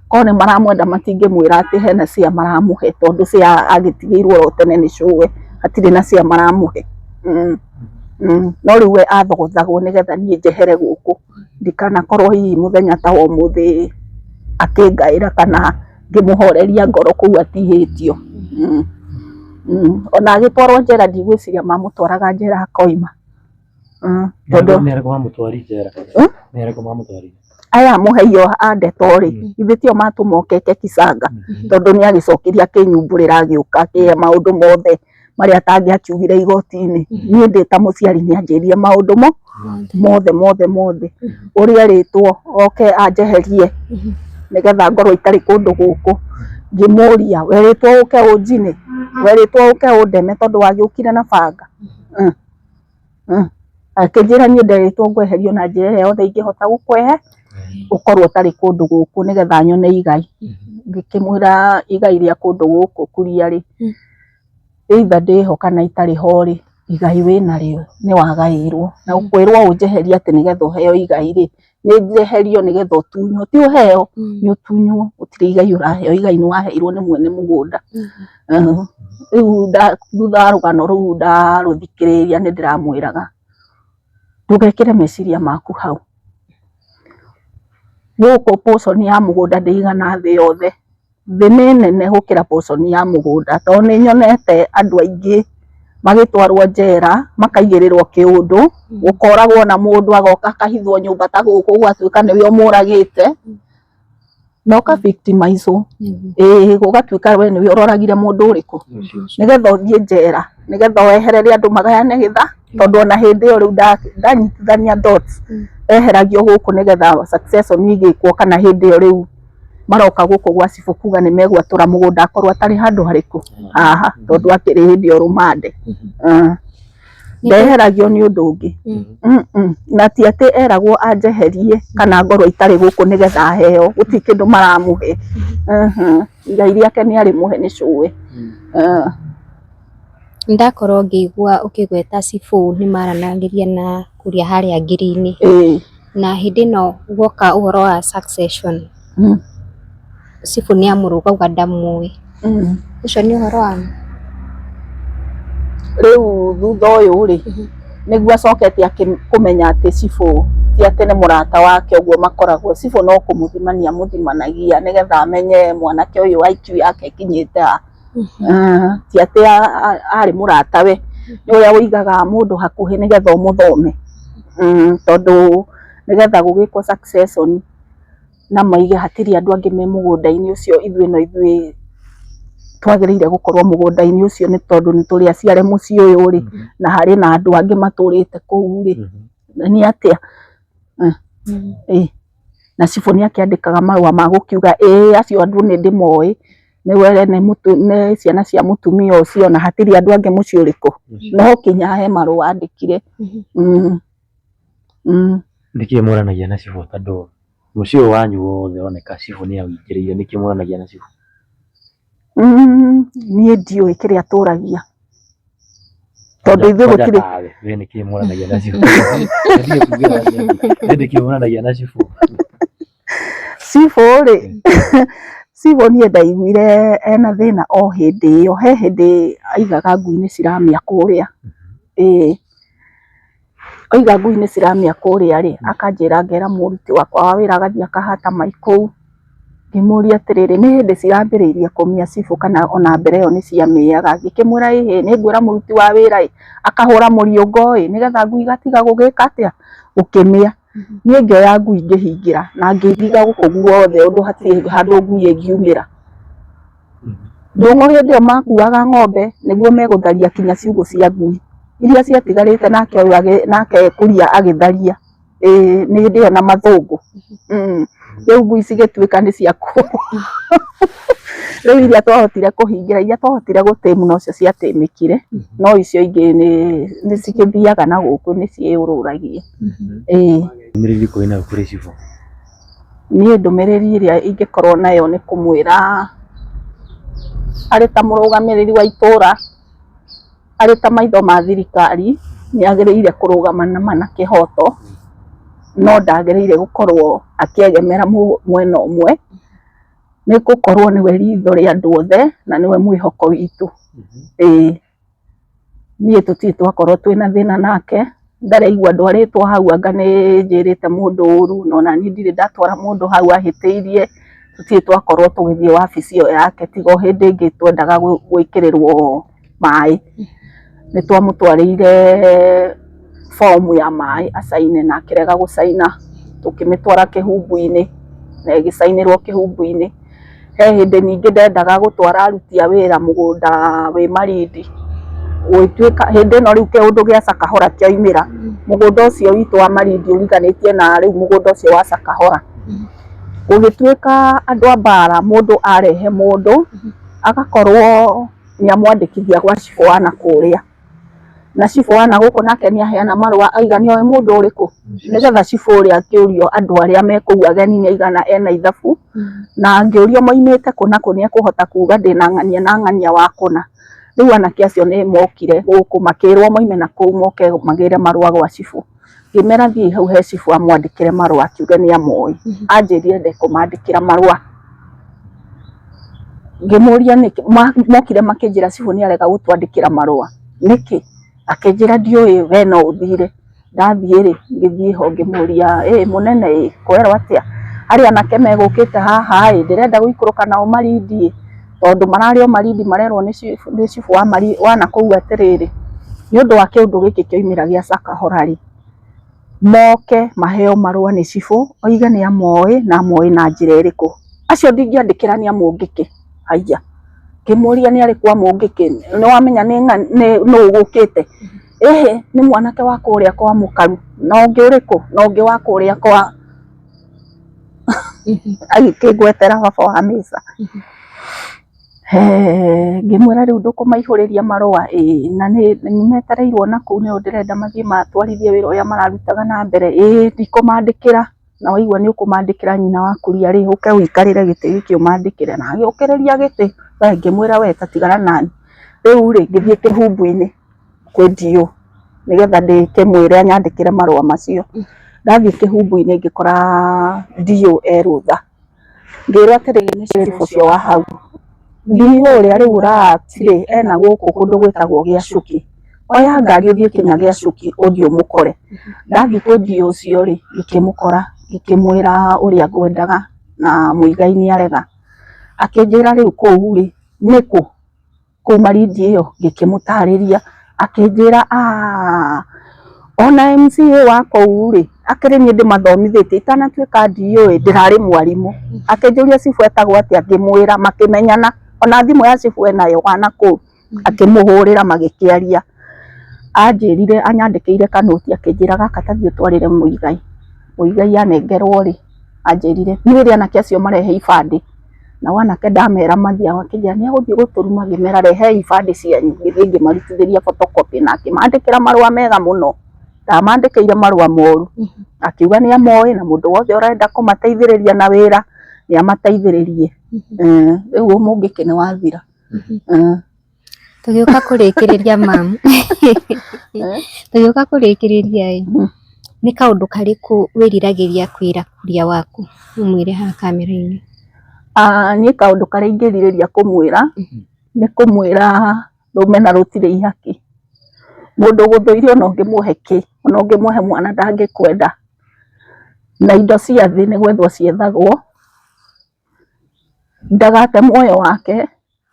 korwo nĩ maramwenda matingĩmwĩra atĩ hena share maramũhe tondũ share agĩtigĩirwo oro tene nĩ cũwe, hatirĩ na share maramũhe. No rĩu we athogothagwo nĩgetha niĩ njehere gũkũ, ndikanakorwo hihi mũthenya ta wa ũmũthĩ akĩngaĩra kana ngĩmũhoreria ngoro kũu atihĩtio. Ona agĩtwarwo njera ndigwĩciria mamũtwaraga njera akoima. Tondũ Nĩ arĩkũ mamũtwarire njera? Nĩ arĩkũ mamũtwarire? Aya mũheio a ndeto rĩ, githĩ tio matũma okeke Kisanga, tondũ nĩ agĩcokire akĩnyumbũrĩra agĩũka akĩhe maũndũ mothe marĩa atangĩakiugire igoti-inĩ. Niĩ ndĩ ta mũciari nĩ anjĩrire maũndũ mo mothe mothe mothe, ũrĩa erĩtwo oke anjeherie nĩgetha ngorwo itarĩ kũndũ gũkũ. Ngĩmũria, werĩtwo ũke ũnjine, werĩtwo ũke ũndeme tondũ wagĩũkire na banga? Akĩnjĩra niĩ nderĩtwo ngweherio na njĩra ĩrĩa yothe ingĩhota gũkwehe ũkorwo ũtarĩ kũndũ gũkũ nĩgetha nyone igai. Ngĩkĩmwĩra igai rĩa kũndũ gũkũ kuria rĩ, either ndĩho kana itarĩ ho rĩ, igai wĩnarĩo nĩ wagaĩirwo, na ũkwĩrwo ũnjeherie atĩ nĩgetha ũheo igai rĩ, nĩ njeherio nĩgetha ũtunywo, ti ũheo, nĩ ũtunywo, gũtirĩ igai ũraheo, igai nĩ waheirwo nĩ mwene mũgũnda. Rĩu thutha wa rũgano rũu ndarũthikĩrĩria nĩ ndĩramwĩraga ndũgekĩre meciria maku hau, gũkũ portion ya mũgũnda ndĩigana thĩ yothe, thĩ nĩ nene gũkĩra portion ya mũgũnda, tondũ nĩ nyonete andũ aingĩ magĩtwarwo njera makaigĩrĩrwo kĩũndũ, gũkoragwo na mũndũ agoka akahithwo nyũmba ta gũkũ gũgatuĩka nĩwe ũmũragĩte, na ũka victimize wo, ĩĩ gũgatuĩka we nĩwe ũroragire mũndũ ũrĩkũ, nĩgetha ũthiĩ njera, nĩgetha weherere andũ magayane gĩtha, tondũ ona hĩndĩ ĩyo rĩu ndanyitithania dots, eheragio gũkũ nĩgetha succession ĩgĩkwo, kana hĩndĩ ĩyo rĩu maroka gũkũ gwa cibũ kuga nĩ megwatũra mũgũnda akorwo atarĩ handũ harĩkũ haha, tondũ akĩrĩ hĩndĩ ĩyo rũmande. Ndeheragio nĩ ũndũ ũngĩ, na ti atĩ eragwo anjeherie kana ngorwo itarĩ gũkũ nĩgetha aheo, gũtirĩ kĩndũ maramũhe. Igai rĩake nĩ arĩmũhe nĩ cũwe. Ndakorwo ngĩigua ũkĩgweta cibũ nĩ maranagĩria na kũrĩa harĩa ngiri-inĩ, na hĩndĩ ĩno guoka ũhoro wa succession, cibũ nĩ amũrũga auga ndamũĩ, ũcio nĩ ũhoro wa ma? Rĩu thutha ũyũ rĩ, nĩguo acokete kũmenya atĩ cibũ ti atĩ nĩ mũrata wake ũguo makoragwo, cibũ no kũmũthimania amũthimanagia nĩgetha amenye mwanake ũyũ IQ yake ĩkinyĩte ha. Ti atĩ arĩ mũratawe, nĩ ũrĩa ũigaga mũndũ hakuhĩ nĩgetha ũmũthome, tondũ nĩgetha gũgĩkwo succession na moige hatirĩ andũ angĩ me mũgũnda-inĩ ũcio, ithuĩ no ithuĩ twagĩrĩire gũkorwo mũgũnda-inĩ ũcio nĩ tondũ nĩ tũrĩ aciare mũciĩ ũyũ rĩ, na harĩ na andũ angĩ matũrĩte kũu rĩ, nĩ atĩa? Na cibũ nĩ akĩandĩkaga marũa ma gũkiuga ĩĩ acio andũ nĩ ndĩmoĩ, nĩ nĩ ciana cia mũtumia ũcio na hatirĩ andũ angĩ mũciĩ ũrĩkũ, no kinya he marũa andĩkire. Nĩkĩ mũranagia na cibũ tondũ mũciĩ ũyũ wanyu wothe oneka cibũ nĩ awĩingĩrĩire, nĩkĩ mũranagia na cibũ? Niĩ ndiũĩ kĩrĩa tũragia, tondũ ithuĩ gũtirĩ We nĩkĩ mũranagia na cibũ? We nĩkĩ mũranagia na cibũ? Cibũ rĩ, cibũ niĩ ndaiguire ena thĩna o hĩndĩ ĩyo, he hĩndĩ aigaga ngui nĩ ciramĩa kũrĩa, ĩĩ oiga ngui nĩ ciramĩa kũrĩa rĩ, akanjĩra ngera mũruti wakwa wa wĩra agathiĩ akahata mai kũu, ngĩmũria atĩrĩrĩ, nĩ hĩndĩ cirambĩrĩirie kũmĩa cibũ kana ona mbere ĩyo nĩ ciamĩaga? Ngĩkĩmwĩra ĩhĩ, nĩ ngwĩra mũruti wa wĩra ĩ, akahũra mũriũngo ĩ, nĩgetha ngui igatiga gũgĩka atĩa, gũkĩmĩa. Niĩ ngĩoya ngui ngĩhingĩra na ngĩiriga gũkũ guothe ũndũ hatirĩ handũ ngui ĩngiumĩra. Ndũng'ũ hĩndĩ ĩyo makuaga ng'ombe nĩguo megũtharia kinya ciugũ cia ngui iria ciatigarĩte, nake ũyũ nake kuria agĩtharia, ĩĩ nĩ hĩndĩ ĩyo na mathũngũ. Rĩu ngui cigĩtuĩka nĩ cia rĩu iria twahotire kũhingĩra, iria twahotire gũtĩmu nocio ciatĩmĩkire, no icio ingĩ nĩ cigĩthiaga na gũkũ nĩ ciĩyũrũragia. Ĩĩ. Ndũmĩrĩri ĩrĩkũ wĩnayo kũrĩ cibũ? Niĩ ndũmĩrĩri ĩrĩa ingĩkorwo nayo nĩ kũmwĩra arĩ ta mũrũgamĩrĩri wa itũra, arĩ ta maitho ma thirikari, nĩ agĩrĩire kũrũgama na ma na kĩhoto, no ndagĩrĩire gũkorwo akĩegemera mwena ũmwe, nĩ gũkorwo nĩwe ritho rĩa andũ othe na nĩwe mwĩhoko witũ. Ĩĩ. Niĩ tũtirĩ twakorwo twĩna thĩna nake, ndaraigua ndwarĩtwo hau anga nĩ njĩrĩte mũndũ ũru, na ona niĩ ndirĩ ndatwara mũndũ hau ahĩtĩirie, tũtirĩ twakorwo tũgĩthiĩ wabici ĩyo yake tiga o hĩndĩ ĩngĩ twendaga gwĩkĩrĩrwo maĩ. Nĩ twamũtwarĩire bomu ya maĩ acaine na akĩrega gũcaina, tũkĩmĩtwara kĩhumbu-inĩ na ĩgĩcainĩrwo kĩhumbu-inĩ. He hĩndĩ ningĩ ndendaga gũtwara aruti a wĩra mũgũnda wĩ Malindi, gũgĩtuĩka hĩndĩ ĩno rĩu kĩũndũ gĩa Sakahora kĩaumĩra, mũgũnda ũcio witũ wa Malindi ũriganĩtie na rĩu mũgũnda ũcio wa Sakahora. Gũgĩtuĩka andũ a mbara mũndũ arehe mũndũ, agakorwo nĩ amwandĩkithia gwa cibũ wa nakũrĩa. Na cibũ wa nagũkũ nake nĩ aheana marũa aiga nĩ oĩ mũndũ ũrĩkũ, nĩgetha cibũ ũrĩa akĩũrio andũ arĩa me kũu ageni nĩ aigana ena ithabu, na angĩũrio moimĩte kũ na kũ nĩ ekũhota kuga ndĩna ng'ania na ng'ania wa kũna. Rĩu anake acio nĩ mokire gũkũ makĩrwo moime na kũu moke magĩre marũa gwa cibũ. Ngĩmera thiĩi hau he cibũ amwandĩkĩre marũa akiuge nĩ amoĩ. Anjĩrire ndekũmandĩkĩra marũa. Ngĩmũria nĩkĩ, mokire makĩnjĩra cibũ nĩ arega gũtwandĩkĩra marũa. Nĩkĩ? Akĩnjĩra ndiũĩ we no ũthire. Ndathiĩ rĩ, ngĩthiĩ ho ngĩmũria ĩ mũnene ĩ kwerwo atĩa? Harĩ anake megũkĩte haha ĩ, ndĩrenda gũikũrũka nao Malindi ĩ, tondũ mararĩ o Malindi marerwo nĩ cibũ wa nakũu atĩrĩrĩ, nĩ ũndũ wa kĩũndũ gĩkĩ kĩoimĩra gĩa Sakahora rĩ, moke maheo marũa nĩ cibũ, oige nĩ amoĩ na amoĩ na njĩra ĩrĩkũ. Acio ndingĩandĩkĩra nĩ a Mũngĩkĩ, haiya, ngĩmũria nĩ arĩkũ a Mũngĩkĩ, nĩ wamenya nĩ nũ ũgũkĩte? Ĩhĩ nĩ mwanake wa kũrĩa kwa Mũkaru, na ũngĩ ũrĩkũ? Na ũngĩ wa kũrĩa kwa agĩkĩngwetera baba wa Mĩca. Ngĩmwĩra rĩu ndũkũmaihũrĩria marũa? Ĩĩ, na nĩ metereirwo na kũu nĩo ndĩrenda mathiĩ matwarithie wĩra ũrĩa mararutaga na mbere? Ĩĩ, ndikũmandĩkĩra. Na waigua nĩ ũkũmandĩkĩra nyina wa kuria rĩ, ũke ũikarĩre gĩtĩ gĩkĩ ũmandĩkĩre. Na agĩũkĩrĩria gĩtĩ, we ngĩmwĩra we ta tigana nani. Rĩu rĩ, ngĩthiĩ kĩhumbu-inĩ kwĩ DO nĩgetha ndĩkĩmwĩre anyandĩkĩre marũa macio. Ndathiĩ kĩhumbu-inĩ ngĩkora DO e rũtha. Ngĩrwo atĩrĩrĩ nĩ cibũ ũcio wa hau, DO ũrĩa rĩu ũra act rĩ ena gũkũ kũndũ gwĩtagwo Gĩacuki, oya ngari ũthiĩ nginya Gĩacuki ũthiĩ ũmũkore. Ndathiĩ kwĩ DO ũcio rĩ, ngĩkĩmũkora ngĩkĩmwĩra ũrĩa ngwendaga na Muigai nĩ arega. Akĩnjĩra rĩu kũu rĩ nĩkũ? Kũu Malindi ĩyo ngĩkĩmũtarĩria akĩnjĩra aah ona MCA wa kũu rĩ akĩrĩ niĩ ndĩmathomithĩtie itanatuĩka DO ĩ ndĩrarĩ mwarimũ. Akĩnjũria cibũ etagwo atĩa ngĩmwĩra makĩmenyana ona thimũ ya cibũ enayo wa nakũu akĩmũhũrĩra magĩkĩaria. Anjĩrire anyandĩkĩire kanoti akĩnjĩra gaka ta thiĩ ũtwarĩre Muigai. Muigai anengerwo rĩ anjĩrire niĩ rĩrĩa anake acio marehe ibandĩ nao anake ndamera mathiĩ akĩnjĩra nĩ egũthiĩ gũtũruma ngĩmera rehei ibandĩ cianyu ngĩthiĩ ngĩmarutithĩria photocopy na akĩmandĩkĩra marũa mega mũno ndamandĩkĩire marũa moru akiuga nĩ amoĩ na mũndũ wothe ũrenda kũmateithĩrĩria na wĩra nĩ amateithĩrĩrie. Rĩu ũmũngĩkĩ nĩ wathira. Tũgĩũka kũrĩkĩrĩria mam, tũgĩũka kũrĩkĩrĩria ĩ, nĩ kaũndũ karĩkũ wĩriragĩria kwĩra kuria waku ũmwĩre haha kamera-inĩ? Niĩ kaũndũ karĩa ingĩrirĩria kũmwĩra, nĩ kũmwĩra rũmena rũtirĩ ihaki. Mũndũ ũgũthũire ona ũngĩmũhe kĩ, ona ũngĩmũhe mwana ndangĩkwenda. Na indo cia thĩ nĩ gwethwo ciethagwo, ndagate muoyo wake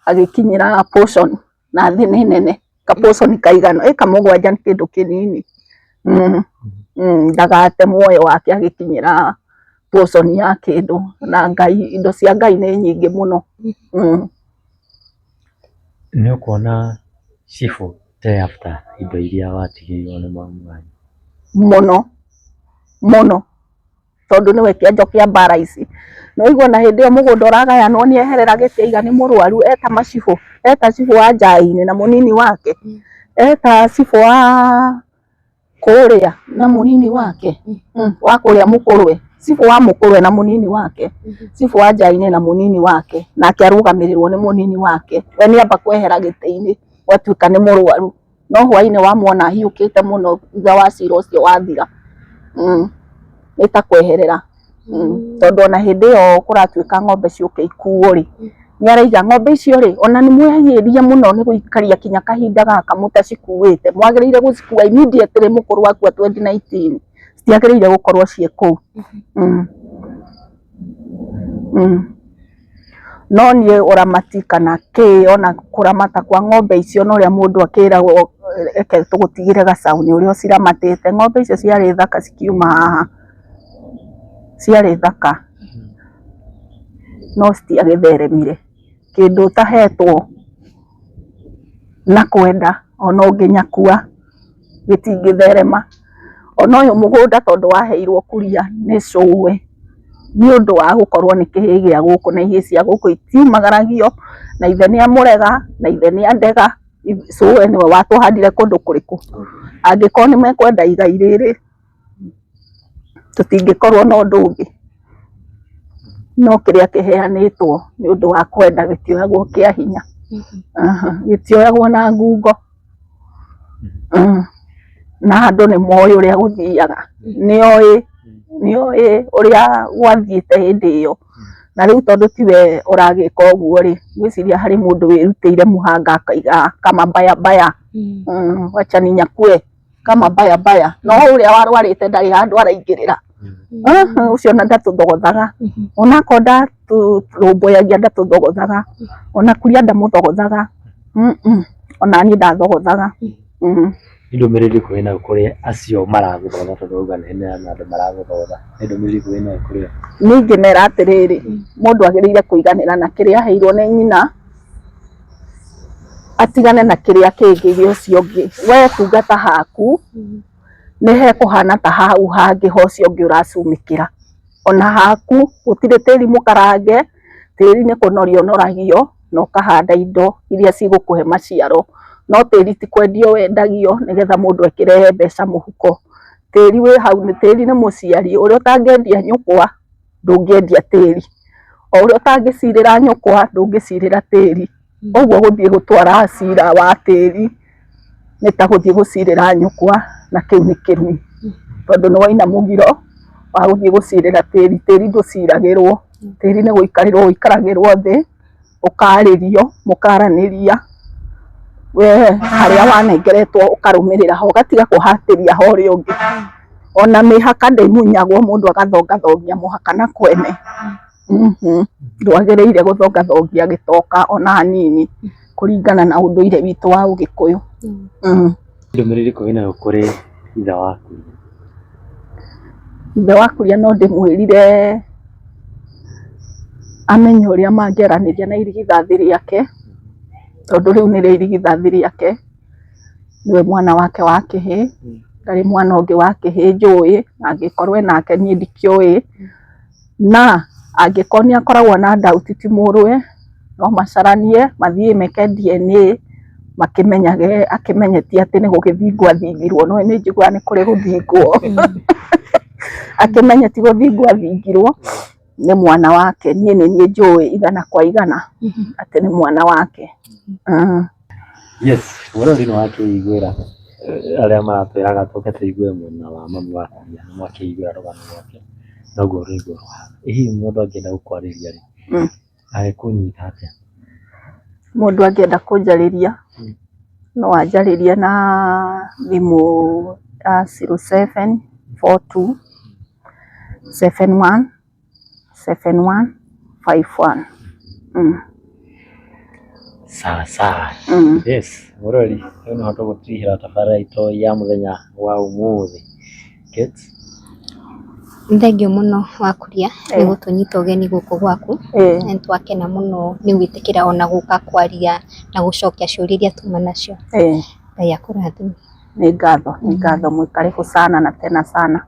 agĩkinyĩra portion na thĩ nĩ nene ka portion kaigana ĩka mũgwanja nĩ kĩndũ kĩnini ndagate muoyo wake agĩkinyĩra portion ya kĩndũ na Ngai indo cia Ngai nĩ nyingĩ mũno. Nĩ ũkuona cibũ te after indo iria watigĩirwo nĩ mamu wanyu? Mũno mũno. Tondũ nĩwe kĩanjo kĩa mbara ici. Nĩ waigua ona hĩndĩ ĩyo mũgũnda ũragayanwo nĩ eherera gĩtĩ aiga nĩ mũrwaru eta macibũ, eta cibũ wa Njaĩ-inĩ na mũnini wake, eta cibũ wa kũrĩa na mũnini wake, wa kũrĩa Mũkũrwe, cibũ wa Mũkũrwe na mũnini wake, cibũ wa Njaĩ-inĩ na mũnini wake, nake arũgamĩrĩrwo nĩ mũnini wake. We nĩ amba kwehera gĩtĩ-inĩ gwatuĩka nĩ mũrwaru. No hwainĩ wamwona ahiũkĩte mũno thutha wa cira ũcio wathira, nĩ ta kweherera, tondũ ona hĩndĩ ĩyo kũratuĩka ng'ombe ciũke ikuo rĩ, Nĩ araiga ng'ombe icio rĩ, ona nĩ mwehiĩria mũno nĩ gũikaria kinya kahinda gaka mũtacikuĩte, mwagĩrĩire gũcikua immediately mũkũrũ akua 2019, citiagĩrĩire gũkorwo ciĩ kũu. No niĩ ũramati kana kĩ ona kũramata kwa ng'ombe icio na ũrĩa mũndũ akĩragwo reke tũgũtigĩre gacaũ nĩ ũrĩa ũciramatĩte. Ng'ombe icio ciarĩ thaka cikiuma haha, ciarĩ thaka no citiagĩtheremire. Kĩndũ ũtahetwo na kwenda ona ũngĩnyakua gĩtingĩtherema. Ona ũyũ mũgũnda tondũ waheirwo kuria nĩ cũwe nĩ ũndũ wa gũkorwo nĩ kĩhĩĩ gĩa gũkũ na ihĩĩ cia gũkũ itiumagaragio, na ithe nĩ amũrega na ithe nĩ andega, cũwe nĩwe watũhandire kũndũ kũrĩkũ. Angĩkorwo nĩ mekwenda igai rĩrĩ, tũtingĩkorwo na ũndũ ũngĩ, no kĩrĩa kĩheanĩtwo nĩ ũndũ wa kwenda gĩtioyagwo kĩa hinya, gĩtioyagwo na ngungo. Na andũ nĩ moĩ ũrĩa gũthiaga, nĩoĩ nĩoĩ ũrĩa gwathiĩte hĩndĩ ĩyo, na rĩu tondũ tiwe ũragĩka ũguo rĩ, ngwĩciria harĩ mũndũ wĩrutĩire mũhanga akaiga kama mbaya mbaya, wacha ninyakue kama mbaya mbaya, no ũrĩa warwarĩte ndarĩ handũ araingĩrĩra. Ũcio ona ndatũthogothaga, onakorwo ndatũrũmbũyagia ndatũthogothaga, ona kuria ndamũthogothaga, ona niĩ ndathogothaga. Nĩ ndũmĩrĩri ĩrĩkũ wĩnayo kũrĩ acio maragũthogotha tondũ wauga nĩ hena andũ maragũthogotha, nĩ ndũmĩrĩri ĩrĩkũ wĩnayo kũrĩ o? Niĩ ingĩmera atĩrĩrĩ, mũndũ agĩrĩire kũiganĩra na kĩrĩa aheirwo nĩ nyina, atigane na kĩrĩa kĩngĩ gĩa ũcio ũngĩ. We tungata haku, nĩ hekũhana ta hau hangĩ ha ũcio ũngĩ ũracumĩkĩra. Ona haku gũtirĩ tĩri mũkarange, tĩri nĩ kũnorio ũnoragio na ũkahanda indo iria cigũkũhe maciaro. No tĩri ti kwendio wendagio nĩgetha mũndũ ekĩre mbeca mũhuko. Tĩri wĩ hau, tĩri nĩ mũciari, ũrĩa ũtangĩendia nyũkwa ndũngĩendia tĩri, o ũrĩa ũtangĩcirĩra nyũkwa ndũngĩcirĩra tĩri. Ũguo gũthiĩ gũtwara cira wa tĩri nĩ ta gũthiĩ gũcirĩra nyũkwa, na kĩu nĩ kĩrumi, tondũ nĩ waina mũgiro wa gũthiĩ gũcirĩra tĩri. Tĩri ndũciragĩrwo, tĩri nĩ gũikarĩrwo ũikaragĩrwo thĩ, ũkarĩrio, mũkaranĩria, we harĩa wanengeretwo ũkarũmĩrĩra ho, ũgatiga kũhatĩria ho ũrĩa ũngĩ. Ona mĩhaka ndĩmunyagwo mũndũ agathongathongia mũhaka na kwene. Ndwagĩrĩire gũthongathongia gĩtoka ona hanini kũringana na ũndũire witũ wa Ũgĩkũyũ. Ndũmĩrĩri ĩrĩkũ wĩnayo kũrĩ ithe waku? Ithe wa kuria no ndĩmwĩrire amenye ũrĩa mangĩaranĩria na irigithathi rĩake, tondũ rĩu nĩrĩo irigithathi rĩake, nĩwe mwana wake wa kĩhĩĩ, ndarĩ mwana ũngĩ wa kĩhĩĩ njũĩ, angĩkorwo enake niĩ ndikĩũĩ, na angĩkorwo nĩ akoragwo na doubt ti mũrũwe, no macaranie mathiĩ meke DNA makĩmenyage, akĩmenye ti atĩ nĩ gũgĩthingwo athingirwo, no nĩ njiguaga nĩ kũrĩ gũthingwo, akĩmenye ti gũthingwo athingirwo nĩ mwana wake. Niĩ nĩ niĩ njũĩ igana kwa igana atĩ nĩ mwana wake. Yes, mũrori nĩ wakĩiguĩra arĩa maratwĩraga tũke tũigue mwena wa mami wa kuria, nĩ mwakĩiguĩra rũgano rwake noguo rũigua rũhana. Ĩ hihi mũndũ angĩenda gũkwarĩria rĩ, angĩkũnyita atĩa? Mũndũ angĩenda kũnjarĩria no anjarĩrie na thimũ ya 0742 71 71 51. Sawa sawa. Yes, mũrori rĩu nĩho tũgũtirihĩra tabarĩra itũ ya mũthenya wa ũmũthĩ. Kate? Nĩ thengiũ mũno wa kuria nĩ gũtũnyita ũgeni gũkũ gwaku, na nĩ twakena mũno nĩ gwĩtĩkĩra ona gũka kwaria na gũcokia ciũria iria tuma nacio. Ngai akũrathime. Nĩ ngatho, nĩ ngatho, mwĩ karibu sana na tena sana.